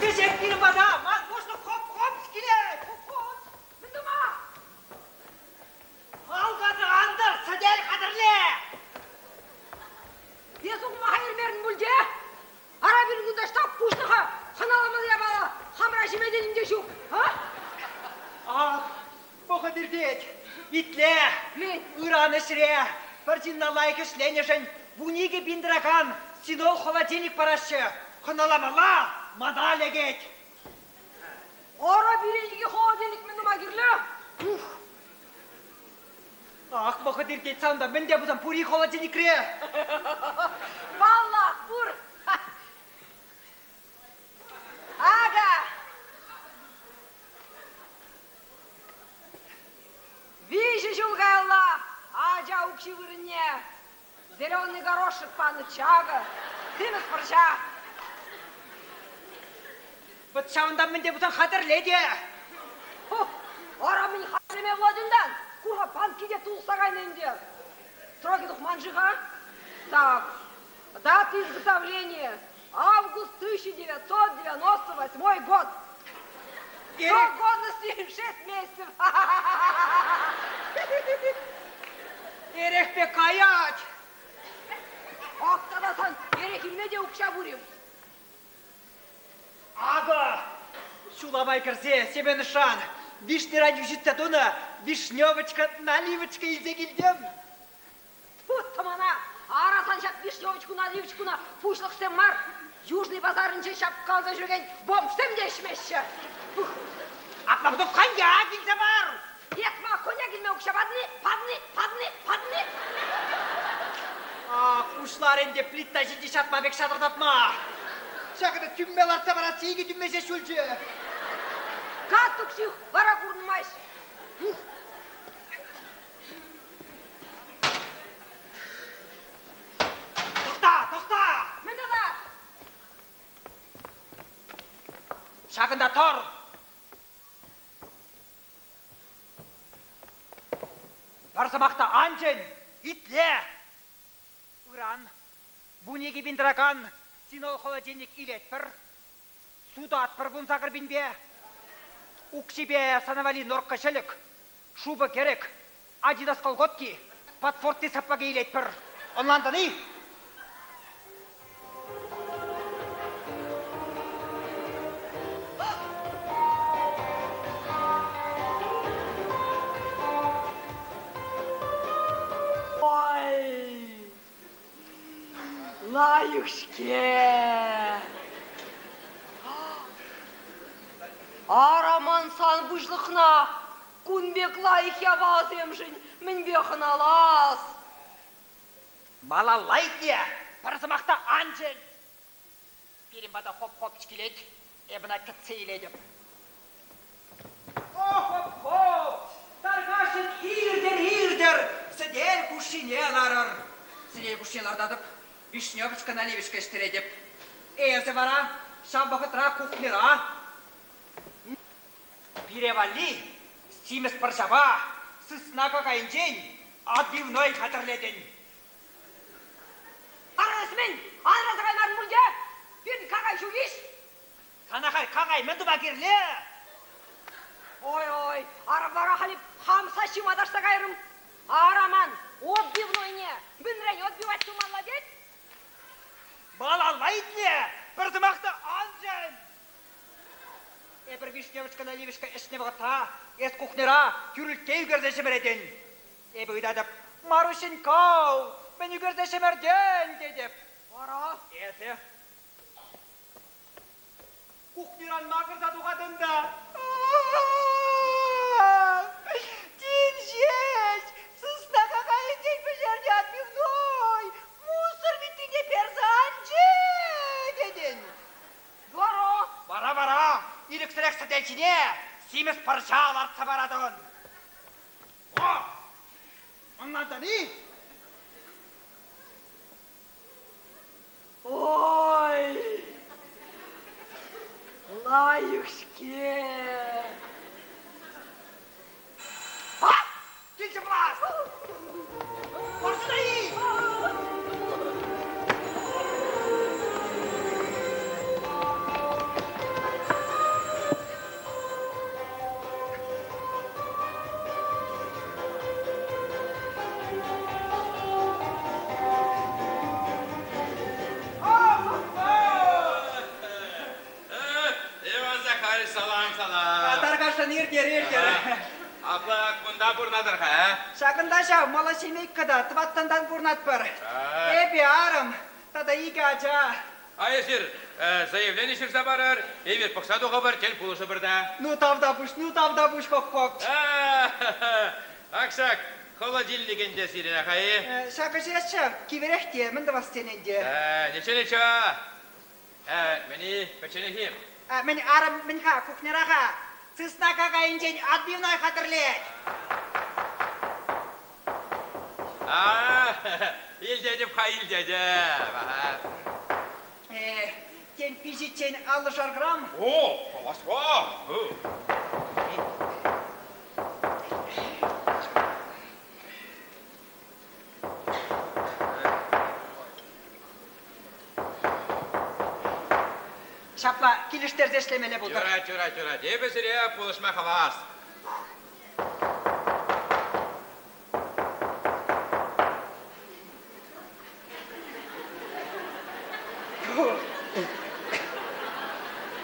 Кӗҫех пирӗн пата ман пуҫлӑх хоп-хоп килет. Мӗн тума? Алкасӑр ан тӑр, сӗтел хатӗрле. Эс ухмаха ермерӗн пуль те? Ара пирӗн кунта ӑҫта пуҫлӑха хӑналамалли япала хамӑра ҫиме тенин те ҫук, а? Ах, вӑхӑт иртет. Итле. Мӗн? Ыран ӗҫре пӗр ҫынна лайӑх ӗҫленӗшӗн 12 000 тӑракан Синол холодильник параҫҫӗ. Хӑналамалла мана лекет. Ара пире икӗ холодильник мӗн тума кирлӗ? Ух! Ах, вӑхӑт иртет сан та, мӗн те пулсан пур-и холодильникре? Паллах, пур. Акӑ! Виҫӗ ҫул каялла ача укҫи вырӑнне Зеленый горошек панӑччӗ акӑ. Симӗс пӑрҫа. Вӑт ҫавӑнтан мӗн те пулсан хатӗрле те. Ара мӗн хатӗрлеме пулать унтан? Кур-ха, банки те тулса кайнӑ ӗнтӗ. Сроки тухман-ши-ха? Так, дата изготовления август 1998 год. Срок годности 6 месяцев. Эрехпе каять. Ак тата сан эрех илме те укҫа пур-им? Акӑ, ҫула май кӗрсе Семеншан вишнеран йӳҫӗтсе тунӑ вишневочка наливочка илсе килтӗм. Тьфу, тӑмана! Ара сан ҫак вишневочкуна наливочкуна пуҫлӑхсем мар, Южный пасарӗнче ҫапкаланса ҫӳрекен бомжсем те ӗҫмеҫҫӗ. Апла пулсан коньяк илсе пар! Эс мана коньяк илме укҫа патӑн-и? Патӑн-и? Патӑн-и? Патӑн-и? Ах, пуҫларӗ ӗнтӗ плита ҫинчи ҫатма пек ҫатӑртатма. Ҫакӑнта тӳмме лартса парасси икӗ тӳмме ҫеҫ юлчӗ. Катук ҫых вара курӑнмасть. Тӑхта, тӑхта! Мӗн тата? Ҫакӑнта тӑр! Пӗр сӑмах та ан чӗн, итле! Ыран 12 000 тӑракан синол холодильник илетпӗр, сутатпӑр 18 пинпе. Укҫипе сана валли норка ҫӗлӗк, шупӑ кӗрӗк, адидас колготки, подфорти саппаки илетпӗр. Ӑнлантӑн-и? Ой, лайӑх-ҫке. Ара ман сан пуҫлӑхна кун пек лайӑх япаласемшӗн мӗнпе хӑналас? Малалла итле, пӗр сӑмах та ан чӗн. Пирӗн пата хоп-хоп килет, эп ӑна кӗтсе илетӗп. О-хоп-хоп! Тархасшӑн иртӗр, иртӗр, сӗтел хушшине ларӑр. Сӗтел хушшине лартатӑп, вишневочка наливочка ӗҫтеретӗп. Эсӗ вара ҫав вӑхӑтра кухньӑра Пире валли симӗс пӑрҫапа сысна какайӗнчен отбивной хатӗрлетӗн. Ара мӗн, анраса каймарӑн пуль те? Пирӗн какай ҫук-иҫ. Сана халь какай мӗн тума кирлӗ? Ой-ой, ара вара халь хам саҫҫима ташса кайрӑм. Ара ман отбивнойне мӗнрен отбивать тумалла тет? Малалла итле, пӗр сӑмах та ан чӗн. Эпир вишневочкӑна ливӗшкӗ ӗҫнӗ вӑхӑтра эс кухньӑра тӳрӗлкке ӳкерсе ҫӗмӗретӗн. Эпӗ ыйтатӑп, Маруҫенька, мӗн ӳкерсе ҫӗмӗртӗн? тетӗп. Вара? Эсӗ кухньӑран макӑрса тухатӑн та Тин ҫеҫ сысна какайӗнчен пӗҫернӗ отбивной мусор виттине персе анчӗ тетӗн. Вара? Вара-вара ирӗксӗрех сӗтел ҫине симӗс пӑрҫа лартса паратӑн. О! Ӑнлантӑн-и? Ой, лайӑх-ҫке. А! Килчӗ пулас! Пӑрҫа-и! Иван Захарович, салам, салам. Тархасшӑн иртер, иртер. Апла кунта пурӑнатӑр-ха, а? Ҫакӑнта ҫав малосемейка та тӑваттӑнтан пурӑнатпӑр. Эпӗ арӑм тата икӗ ача. А эсир заявлени ҫырса парӑр, эпир пӑхса тухӑпӑр, тен пулӑшӑпӑр та. Ну, тавтапуҫ, ну, тавтапуҫ, хоп-хоп. Ак ҫак холодильник ӗнтӗ сирӗн, аха-и? Ҫакӑ ҫеҫчӗ, кивӗрех те, мӗн тӑвас тен ӗнтӗ. Ничего, ничего. Мӗн-и, пӗчченех-и? Мӗн, арӑм, мӗн-ха, кухньӑра-ха сысна какайӗнчен отбивной хатӗрлет. Илтетӗп-ха, илтетӗп. Э, тен, пиҫиччен 50-шар грамм? О, хаваспах. Ҫапла килӗштерсе ӗҫлемелле пултӑр. Юрать, юрать, юрать. Эпӗ сире пулӑшма хавас.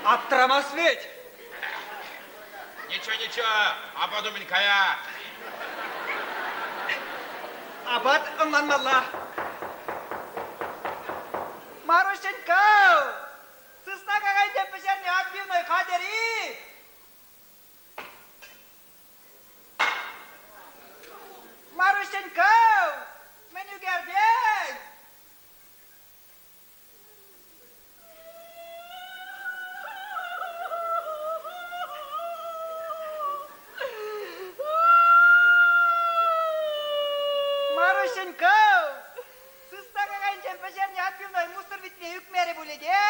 Аптӑрамасть вӗт. Ничего, ничего, апат умӗн кая. Апат ӑнланмалла. Марусенька, сысна какайне пӗҫернӗ отбивной хатӗр-и? Марусенька, мӗн ӳкертӗн? Марусенька, сысна какайӗнчен пӗҫернӗ отбивной мусор витрине ӳкмерӗ пулӗ те?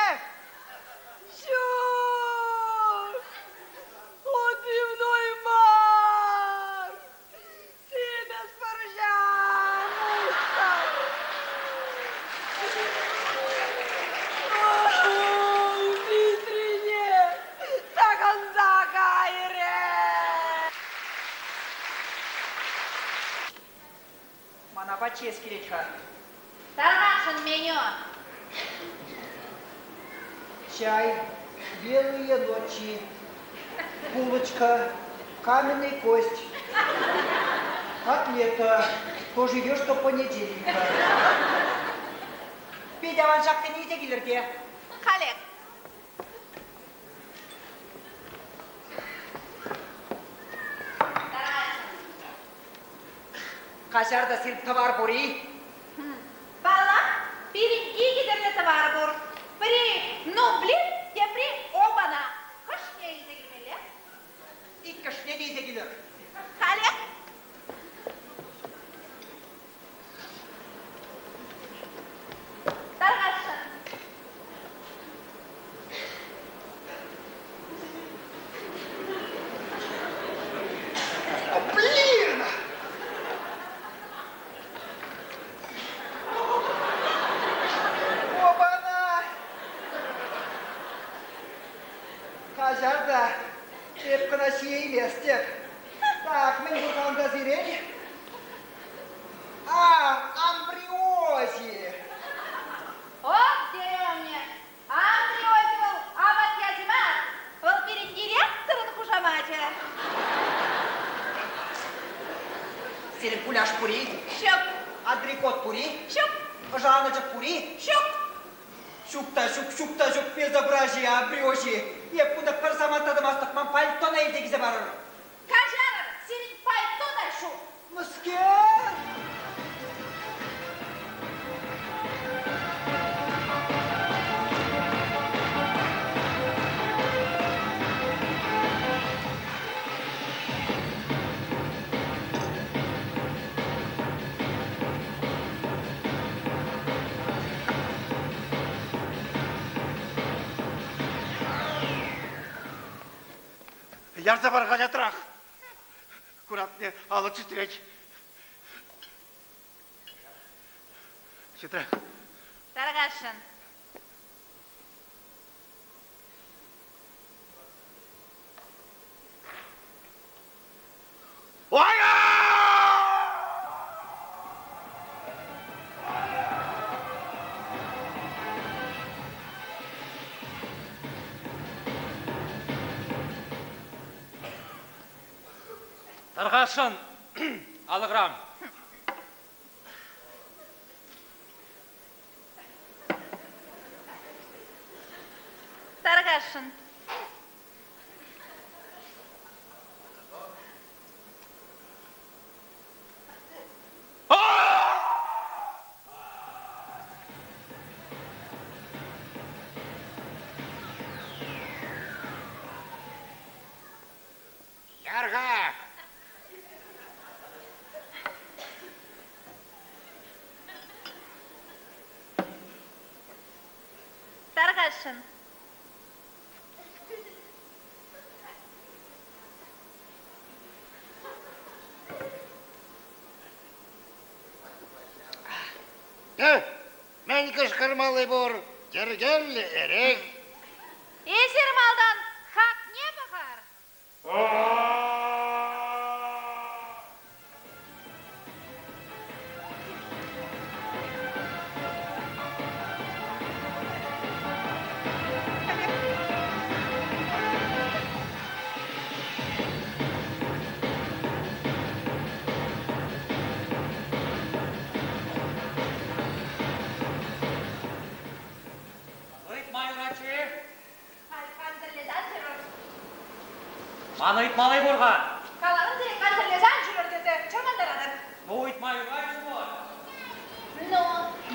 Ҫук! Отбивной мар! Симӗс пӑрҫа мусор! Витрине такӑнса кайрӗ! Ман апат ҫиес килет-ха. Тархасшӑн меню. Чай, белые ночи, булочка, каменный кость, котлета, тоже идешь до понедельника. Петя аван ҫаксене илсе килӗр те. Халех. Каҫар та сирӗн тӑвар пур-и? Паллах, пирӗн икӗ тӗрлӗ тӑвар пур. Пӗри ну блин, тепри опана. Хӑшне илсе килмелле? Иккӗшне те илсе килӗр. Халех. Тархасшӑн. Блин! Опана! Каҫар та, эп кӑна ҫиейместӗп. Так, мӗн пулсан та сирен? А, амбриози! Ох, деревня! Амбриози вӑл апат ячӗ мар, вӑл пирӗн директорӑн хушамачӗ. Сирӗн куляш пур-и? Ҫук. Антрикот пур-и? Ҫук. Ӑшаланӑ пур-и? Ҫук. Ҫук та ҫук, ҫук та ҫук, безобразие, амбриози. Эп кунта пӗр самант та тӑмастӑп, ман пальтона илсе килсе парӑр. Каҫарӑр, сирӗн пальто та ҫук. Мӗскер? Ярса пар хаҫатрах. Куратне алӑ чӗтрет. Чӗтре. Тархасшӑн. Тархасшӑн, алӑкран. Тархасшӑн. Яр-ха! парасшӑн? Мӗн кӑшкӑрмалли пур? Йӗркеллӗ эрех. Эсир малтан хакне пӑхӑр. Ыйтма юрать-ши? Ман ыйтмалли пур-ха. Каларӑм сире кансӗрлесе ан ҫӳрӗр тесе чӑрмантаратӑр. Ну, ыйтма юрать-ши пуль? Ну,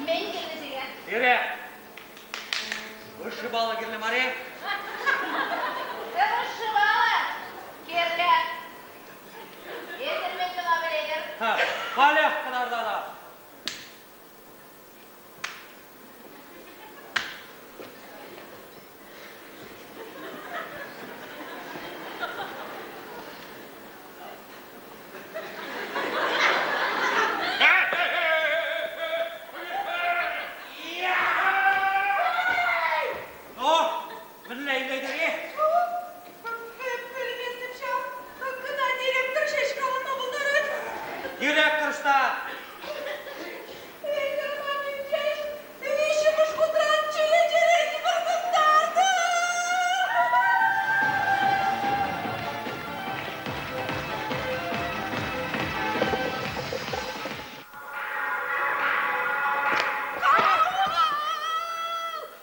мӗн кирлӗ сире? Сире вышибала кирлӗ мар-и? Вышибала кирлӗ. Эсир мӗн тума пӗлетӗр? Халех кӑтартатӑп. Ну, мӗнле илетӗр-и? Пӗлместӗп ҫав. Кӑна директор ҫеҫ калама пултарать. Директор ӑҫта? Эсир ман виҫҫӗмӗш хутран чӳречерен вӑркӑнтартӑр.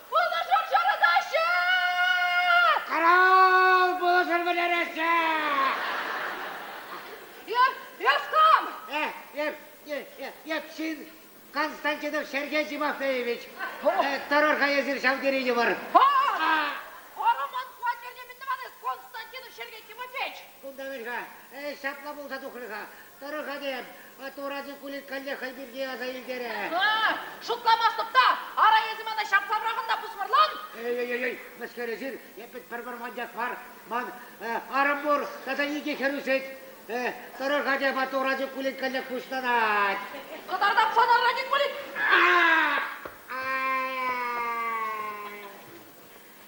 Пулӑшӑр ҫаратаҫҫӗ! Караул, пулӑшӑр вӗлереҫҫӗ! Эс кам? Эп ҫын Константинов Сергей Тимофеевич. Тӑрӑр-ха эсир ҫав тери йывӑр. Роман хваттерне мӗн тӑван эс, Константинов Сергей Тимофеевич? Кунта мӗн-ха, ҫапла пулса тухрӗ-ха. Тӑрӑр-ха тем, Туради Кулик каллех хӑй пирки аса илтерӗ. Шутламастӑп та, ара эсӗ мана ҫапса пӑрахӑн та пусмӑрлан. Эй-эй-эй, мӗскер эсир, эп вӗт пӗр-пӗр маньяк мар. Ман арӑм пур тата икӗ хӗр ӳсет. Тӑрӑр-ха тем, Туради Кулик каллех пуҫланать. Кӑтартап сана Радик Кулик!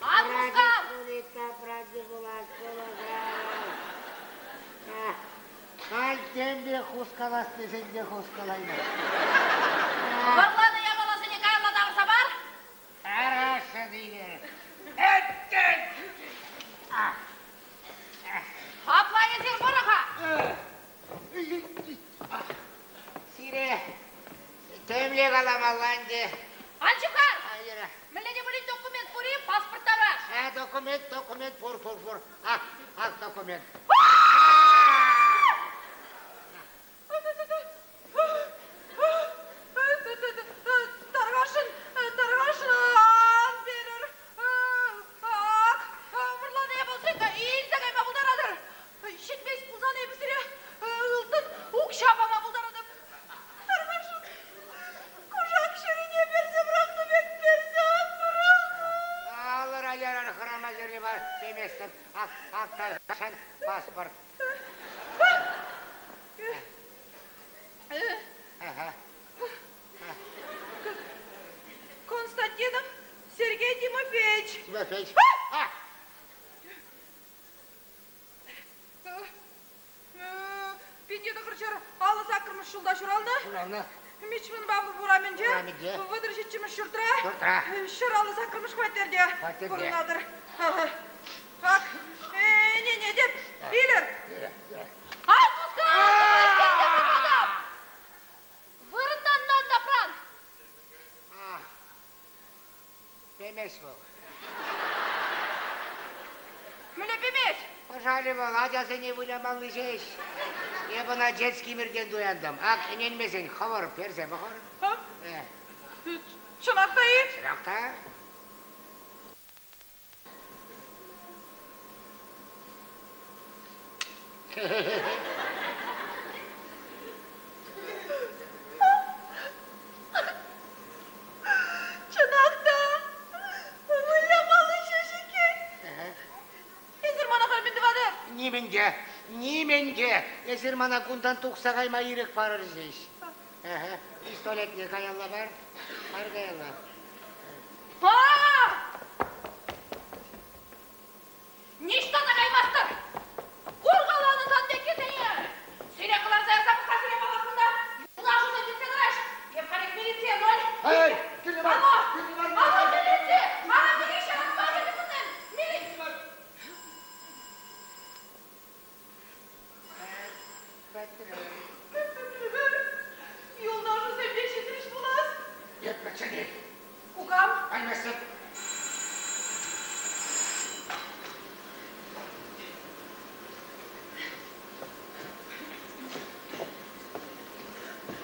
Ан хускал! Халь тем пек хускалас тесен те хускалаймасть. Вӑрланӑ япаласене каялла тавӑрса пар. Тарасшӑн илер. Апла эсир вӑрӑ-ха. Сире темле каламалла ӗнтӗ. Ан ҫывхар! Мӗнле те пулин документ пур-и? Паспорт тавраш. Документ, документ пур, пур, пур. Ак, ак документ. Тархасшӑн, тархасшӑн ан перӗр. Ак, вӑрланӑ япаласем илсе кайма пултаратӑр. Ҫитмест пулсан эпӗ сире ылтӑн укҫа пама пултаратӑп. Тархасшӑн, кушак ҫурине персе пӑрахнӑ пек персе ан пӑрахӑр. Алӑра ярар хӑрама кирлӗ мар теместӗп. Ак, ак тархасшӑн паспорт. Константинов Сергей Тимофеевич. Тимофеевич. 1958 ҫулта ҫуралнӑ. Ҫуралнӑ. Мичман Павлов урамӗнче. Урамӗнче. 37-мӗш ҫуртра. Ҫуртра. 158 хваттерте. Хваттерте. Пурӑнатӑр. Ак, ӗненетӗп. Илӗр. Отпуска! Вырӑнтан ан тапран! Пемест вӑл. Мӗнле пемест? Пӑшалӗ вӑл ачасене вылямалли ҫеҫ. Эп ӑна детский миртен туянтӑм. Ак, ӗненмесен хӑвӑр персе пӑхӑр. Чӑнах та-и? Чӑнах та. Чӑнах та, вылямалли! Нимӗн те. Эсир мана кунтан тухса кайма ирӗк парӑр ҫеҫ. Пистолетне каялла пар. Пар каялла. Па! Ниҫта та каймастӑр! Куркаланӑ сан пеккисене! Сире кӑларса ярса пӑхса сире палӑртнӑ юлташусем тытса тӑраҫ. Эп халех милицие ноль. Эй, кирлӗ мар! Алло! Кирлӗ мар! Алло, милици! Мана милици ҫаратма килнӗ кунтан! Милици! Юлташусем те ҫитрӗҫ пулас. Эп пӗчченех. Кукам? Каймастӑп.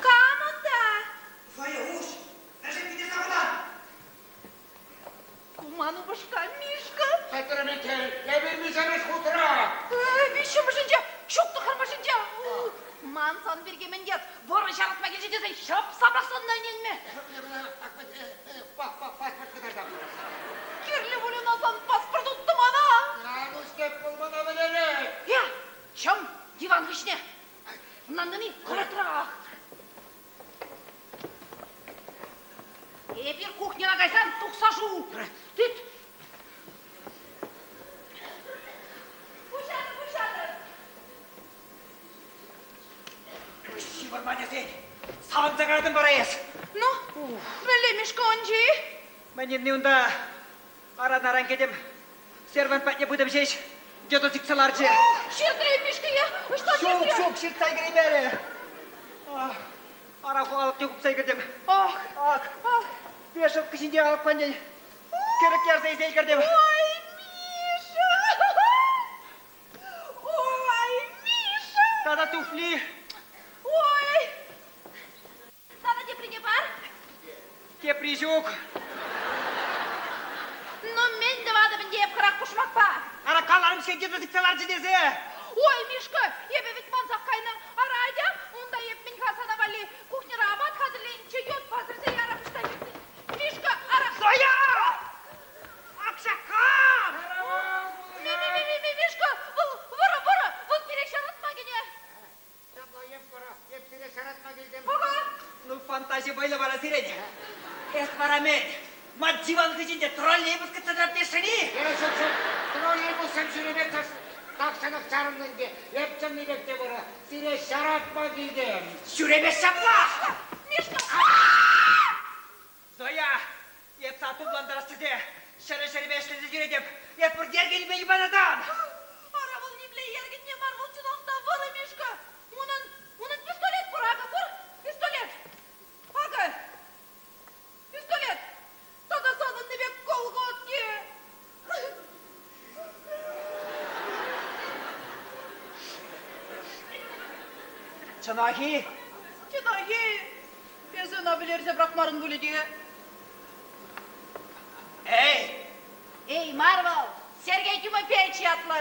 Кам унта? Зоя, уҫ! Мӗншӗн питӗ савӑнан? Ку ман упӑшка Мишка. Пӗтрӗм иккен, эпир миҫемӗш хутра? Виҫҫӗмӗшӗнче, ҫук тӑххӑрмӗшӗнче. Ман сан пирки мӗн тес, вӑрӑ ҫавӑтма килчӗ тесен ҫапса пӑрахсан та ӗненмӗ. Паспорт кӑтартам. Кирлӗ пуль ӑна сан паспорт уттӑ мана. Ну, степ пулмана вӗлерет. Я, чӑм, диван хыҫне. Ӑнлантӑн-и? Хӑвӑртрах. Эпир кухньӑна кайсан тухса шу. Тыт. Пуҫатӑр, пуҫатӑр. Ҫывӑрма тесен савӑнса кайрӑм вара эс. Ну, мӗнле Мишка ӑнчи? Мӗн иртни унта аран-аран кӗтӗм. Сервант патне пытӑм ҫеҫ, йытӑ сиксе ларчӗ. Ҫыртрӗ Мишкине, ӑҫта Ҫук, ҫук, ҫыртса кӗреймерӗ. Ара алӑкне хупса кӗртӗм. Ах, ах, ах, вешалка ҫинче алӑк патне кӗрӗк ярса илсе кӗртӗм. Ой, Миша! Ой, Миша! Тата туфли. Ой! Сана теприне пар. Тепри ҫук. Ну, мӗн тӑватӑп ӗнтӗ эп хӑрах пушмакпа? Ара, каларӑм-ҫке, йытӑ сиксе ларчӗ тесе. Ой, Мишка, эпӗ вӗт мансах кайнӑ. Ара, атя, унта эп мӗн-ха сана валли кухньӑра апат хатӗрленӗччӗ, йодпа сӗрсе ярам ӑҫта ҫитнӗ. Мишка, ара... Зоя! Акшаккар! Ми-ми-ми-ми, Мишка, вӑл вӑрӑ, вӑрӑ, вӑл пире ҫаратма кӗнӗ. Ҫапла эп вара, эп сире ҫаратма килтӗм. Ну, фантази вӑйлӑ вара сирӗн. Эс вара мӗн? Ман диван хыҫӗнче троллейбус кӗтсе тӑрать тесшӗн-и? Э, ҫук, ҫук, троллейбуссем ҫӳреме тахҫанах чарӑннӑ ӗнтӗ. Эп чӑннипех те вара сире ҫаратма килтӗм. Ҫӳреме ҫапла! Мишка! Зоя, эп сан тумлантарас тесе ҫӗрӗ-ҫӗрӗпе ӗҫлесе ҫӳретӗп. Эс пур еркӗнпе йӑпанатан. Ара, вӑл нимле еркӗнне мар, вӑл чӑнах та вӑрӑ, Мишка. Унӑн, унӑн пистолет пур, акӑ пур, пистолет. Акӑ, пистолет. Тата санӑнни пек колготки. Чӑнах-и? Чӑнах-и? Эсӗ ӑна вӗлерсе пӑрахмарӑн пулӗ те? Эй! Эй, мар вӑл! Сергей Тимофеевич ятлӑ.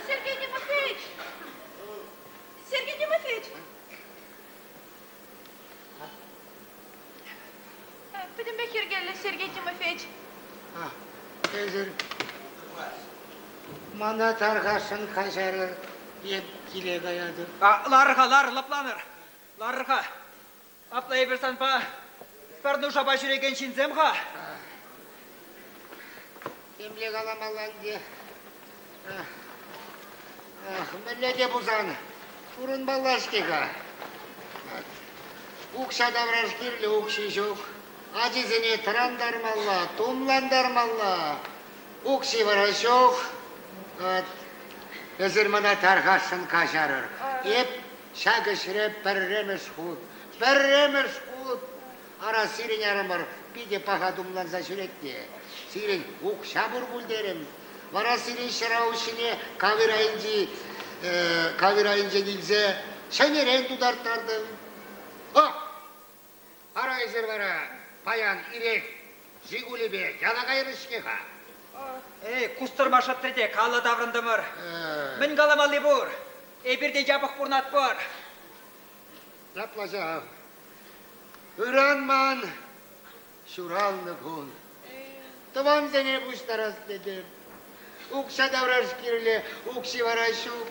Сергей Тимофеевич! Сергей Тимофеевич! Пӗтӗмпех йӗркеллӗ, Сергей Тимофеевич. Эсир мана тархасшӑн каҫарӑр, эп киле каятӑп. Лар-ха, лар, лӑпланӑр. Лар-ха. Апла эпир санпа пӗр нушапа ҫӳрекен ҫынсем-ха. Темле каламалла ӗнтӗ. Ах, мӗнле те пулсан пурӑнмалла-ҫке-ха. Укҫа тавраш кирлӗ, укҫи ҫук. Ачисене тӑрантармалла, тумлантармалла. Укҫи вара ҫук. Эсир мана тархасшӑн каҫарӑр. Эп ҫак ӗҫре пӗрремӗш хут, пӗрремӗш хут Ара, сирӗн арӑмӑр питӗ паха тумланса ҫӳрет те. Сирӗн укҫа пур пуль терӗм. Вара сирӗн ҫӑра уҫҫине кавир айӗнчи кавир айӗнчен илсе ҫӗнӗрен тутарттартӑм. О! Ара эсир вара паян ирех Жигулипе яла кайрӑр-ҫке-ха. Эй, кустӑрма шӑтрӗ те каллӑ таврӑнтӑмӑр. Мӗн каламалли пур? Эпир те япӑх пурӑнатпӑр. Ҫапла ҫав. Ыран ман ҫуралнӑ кун. Тӑвансене пуҫтарас тетӗп. Укҫа тавраш кирлӗ, укҫи вара ҫук.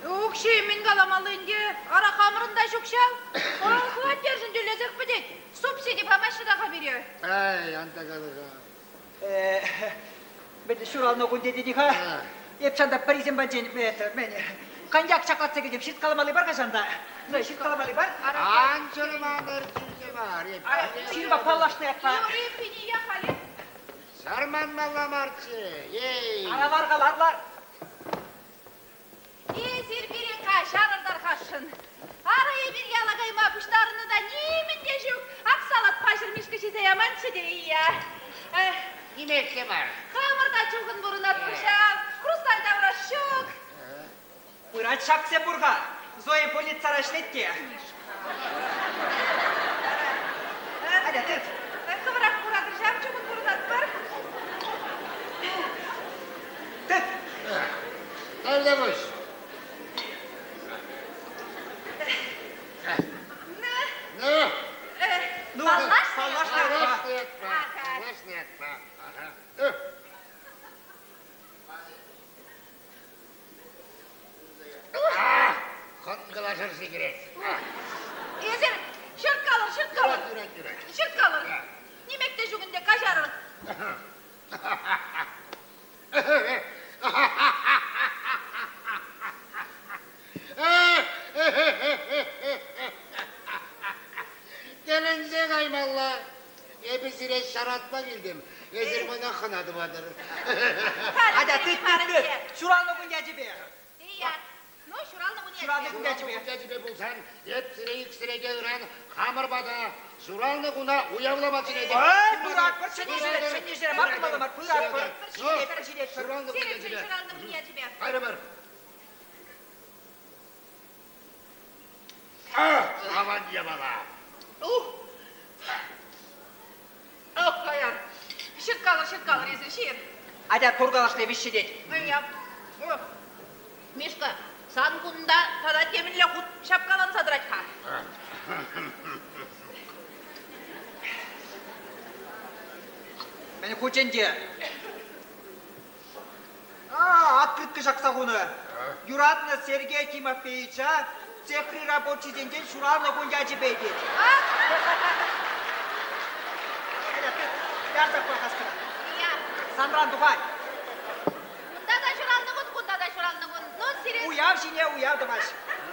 Укҫи мӗн каламалли ӗнтӗ, ара хамӑрӑн та ҫук ҫав. Хваттершӗн тӳлесех пӗтет. Субсиди памаҫҫӗ та-ха пире. Ай, ан та калӑр-ха. Мӗн ҫуралнӑ кун тетӗн-и-ха? Эп ҫанта пӗрисем патӗнчен мӗн, коньяк чаклатса килтӗм, ҫырткаламалли бар-ха ҫанта. Ну, ҫырткаламалли бар. Ан чӑрманӑр, кирлӗ мар. Ҫынпа паллашнӑ ятпа. Юрий пине халӗ. Чӑрманмалла марччӗ. Ей! Ара лар-ха, лар, лар. Эсир пире каҫарӑр тархасшӑн. Ара эпир яла кайма пуҫтарӑннӑ та нимӗн те ҫук. Ак салатпа ҫӗрмишкӗ ҫисе яманччӗ те ия. Нимех те мар. Хамӑр та чухӑн пурӑнатпӑр ҫав. Хрусталь тавраш ҫук. Пырать ҫаксем пур-ха. Зоя больницара ӗҫлет те. Аля, тыт. Хӑвӑрах куратӑр ҫав, чухӑн пурӑнатпӑр. Тыт. Тавтапуҫ. Ну. Ну, паллашнӑ ятпа. Паллашнӑ ятпа. Ага. Хӑнкӑлашӑр сикӗрет. Эсир ҫырткалӑр, ҫырткалӑр. Юрать, юрать. Ҫырткалӑр. Нимех те ҫук ӗнтӗ, каҫарӑр. Тӗлӗнсе каймалла. Эпӗ сире ҫаратма килтӗм. Эсир мана хӑна тӑватӑр. Атя, тыт, тыт, тыт. Ҫуралнӑ кун ячӗпе. Ия. Ну, ҫуралнӑ кун ячӗпе. Ҫуралнӑ кун ячӗпе. Ячӗпе пулсан, эп сире иксӗре те ыран хамӑр пата ҫуралнӑ куна уявлама чӗнетӗп. Ой, пыратпӑр, ҫӗнӗ ҫӗре, ҫӗнӗ ҫӗре мар тумалла мар, пыратпӑр. Ҫитетпӗр, ҫитетпӗр. Ҫуралнӑ кун ячӗпе. Ҫуралнӑ кун ячӗпе. Кайрӑмӑр. Аван япала. Ох, хаяр. Ҫырткалӑр, ҫырткалӑр эсир, ҫыр. Атя, туркалашне виҫҫӗтет. Ия. Мишка, сан кунта тата темӗнле хут ҫапкаланса тӑрать-ха. Мӗн хучӗнче? А, открытка ҫакса хунӑ. Юратнӑ Сергей Тимофеевича цехри рабочисенчен ҫуралнӑ кун ячӗпе тет. Ярса пӑрахас кӑна. Санран тухать. Кунта та ҫуралнӑ кун, кунта та ҫуралнӑ кун. Ну, сире... Уяв ҫине уяв тӑваҫ.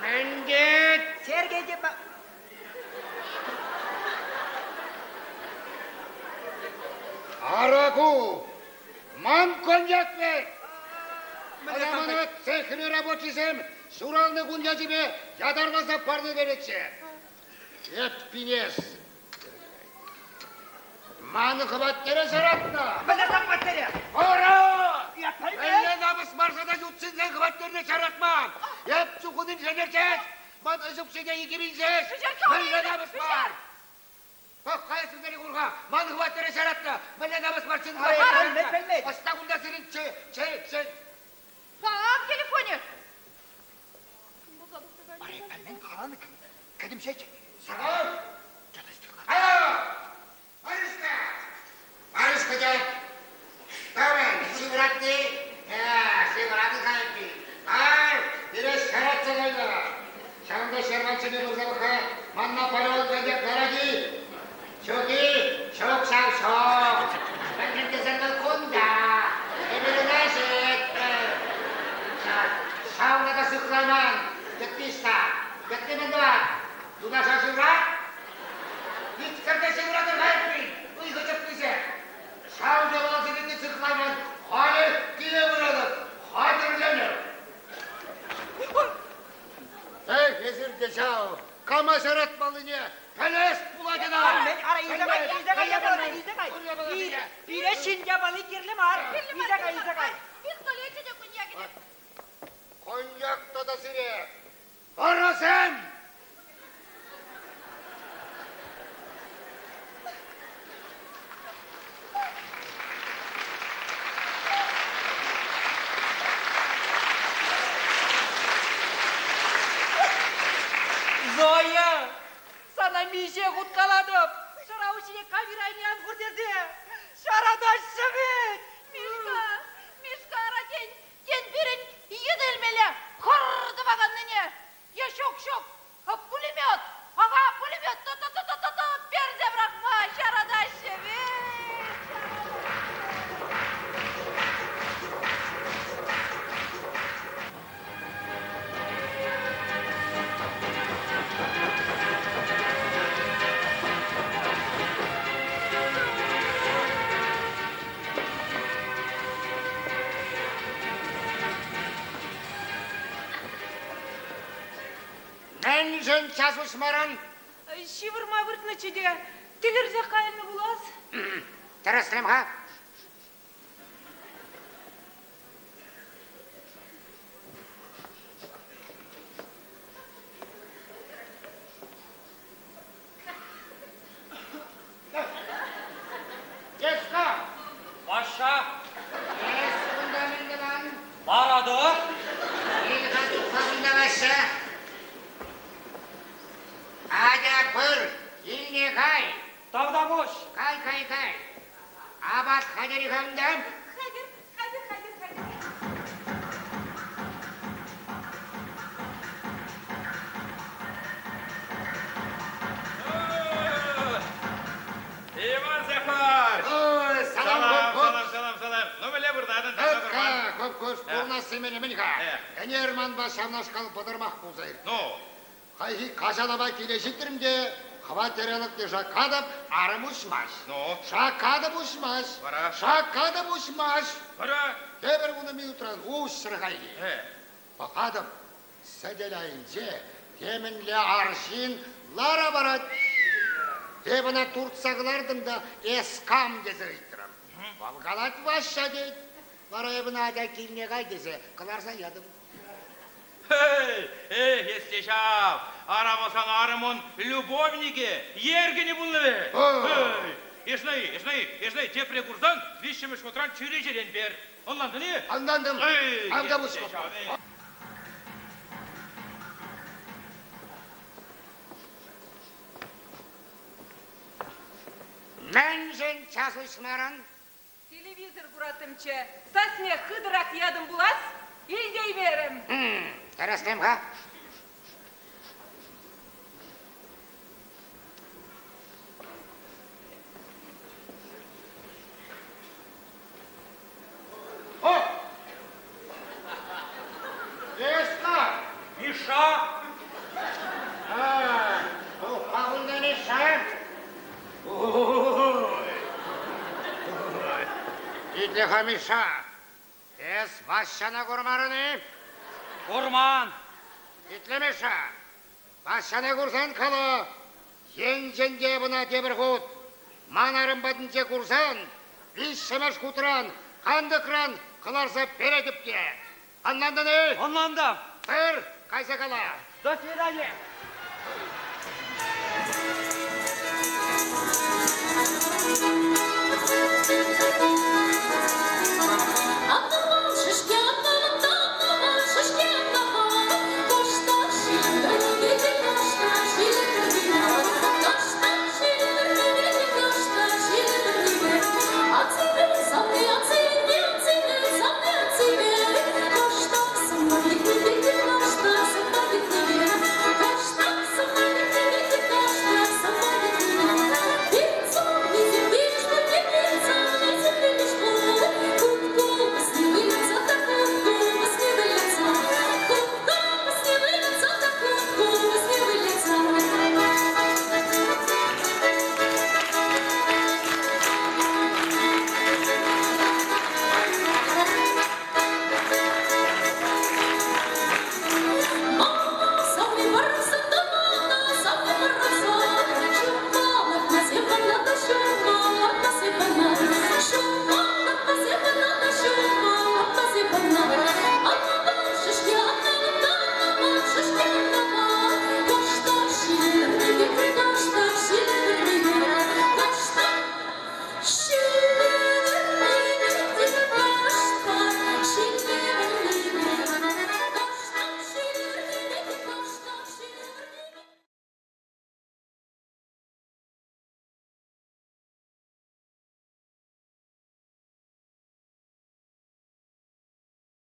Мӗн тет? Сергей те... Ара ку! Ман коньяк вӗт! Ӑна мана цехри рабочисем ҫуралнӑ кун ячӗпе ятарласа парнеленӗччӗ. Эппин эс. Ман хваттере ҫаратнӑ! Мӗнле сан хваттере? Ара! Мӗнле намӑс марса та ют ҫынсен хваттерне ҫаратман! Эп чухӑн инженер ҫеҫ! Ман ӗҫ укҫине 2000 ҫеҫ! Мӗнле намӑс мар! Пӑх-ха эс вӗсене кур-ха, ман хваттере ҫаратнӑ. Мӗнле намӑс мар ҫын Пӗлмет, пӗлмет. Ӑҫта кунта сирӗн че, че, че? Кам телефонӗ? Ара, пӗлмен каланӑ, кӗтӗм ҫеҫ. Алло! Марюшка! Марюшка тет. Давай, ҫывӑратни? Ҫывӑратни кайӑкки. Ай, пире ҫаратса кайнӑ. Ҫавӑнпа ҫарманччӗне пырса пӑх-ха, манна парон коньяк ларать-и? Ҫук-и? Ҫук ҫав, ҫук. Мӗншӗн тесен вӑл кунта. Эпир ӑна ӗҫетпӗр. Ҫавна та сыхлайман. Йытти ӑҫта? Йытти мӗн тӑвать? Юнашар ҫыврать? Иксӗр те ҫывратӑр-ха эппин, ыйхӑ чӑтнисем. Ҫав япаласене те сыхлайман, халӗ киле пыратӑп, хатӗрленӗр. Эх, эсир те ҫав, кама ҫаратмаллине пӗлес пулать ӑна. Ара, илсе кай, илсе кай, япалана, илсе кай. Пире ҫын япали кирлӗ мар. Илсе кай, илсе кай. Пистолечӗ те коньякӗ те. Коньяк тата сире. Вӑрӑсем! Зоя, сана миҫе хут калатӑп, ҫӑра уҫҫине кавир айне ан хур тесе. Ҫаратаҫҫӗ вӗт! Мишка, Мишка. пирӗн йытӑ илмелле, хӑр-р тӑваканнине. Е ҫук, ҫук, пулемет, ага, пулемет, ту-ту-ту-ту-ту персе пӑрахма ҫаратаҫҫӗ вӗт. Мӗншӗн час уҫмарӑн? Ҫывӑрма выртнӑччӗ те тилӗрсех кайнӑ пулас. Тӗрӗслем-ха. Еска! Паша! Эс кунта мӗн тӑван? Ларатӑп. Кил-ха тухса кунта Ваҫҫа. Атя пыр, килне кай. Тавтапуҫ. Кай, кай, кай. Апат хатӗр-и-ха унта? Хатӗр, хатӗр, хатӗр, хатӗр. Иван Захарч! Ой, салам, Салам, хоп-хоп. салам, салам, салам. Ну, мӗнле выртатӑн, таса Ха, хоп-хоп, пурнасси мӗн-ха? Э. Ӗнер манпа ҫавнашкал пӑтӑрмах пулса иртнӗ. Ну? Хайхи каҫалапа киле ҫитрӗм те хваттере лӑкне шаккатӑп, арӑм уҫмасть. Ну? Шаккатӑп уҫмасть. Вара? Шаккатӑп уҫмасть. Вара? Тепӗр вунӑ минутран уҫрӗ хайхи. Э. Пӑхатӑп, сӗтел айӗнче темӗнле арҫын лара парать. Эп ӑна туртса кӑлартӑм та эс кам тесе ыйтрӑм. Вӑл калать Ваҫҫа тет. Вара эп ӑна атя килне кай тесе кӑларса ятӑм. Эй, эх, эс те ҫав, ара сан арӑмун любовникӗ, еркӗнӗ пулнӑ вӗт. Эй, эсни, эсни, эсни, тепре курсан виҫҫӗмӗш хутран чӳречерен пер. Ӑнлантӑн-и? Ӑнлантӑм. Эй, Тавтапуҫ. эс те ҫав, эй. Мӗншӗн час уҫмарӑн? Телевизор кураттӑмччӗ. Сасне хытӑрах ятӑм пулас, илтеймерӗм. Тӗрӗслем-ха. О! Еска! Миша! А, тухма Миша! Итле-ха, Миша, эс Ваҫҫана курмарӑн-и? Курман. Итле, Миша, Ваҫҫана курсан кала, енчен те ӑна тепӗр хут ман арӑм патӗнче курсан, виҫҫӗмӗш хутран, кантӑкран кӑларса перетӗп те. Ӑнлантӑн-и? Ӑнлантӑм. Пыр, кайса кала. До свидания.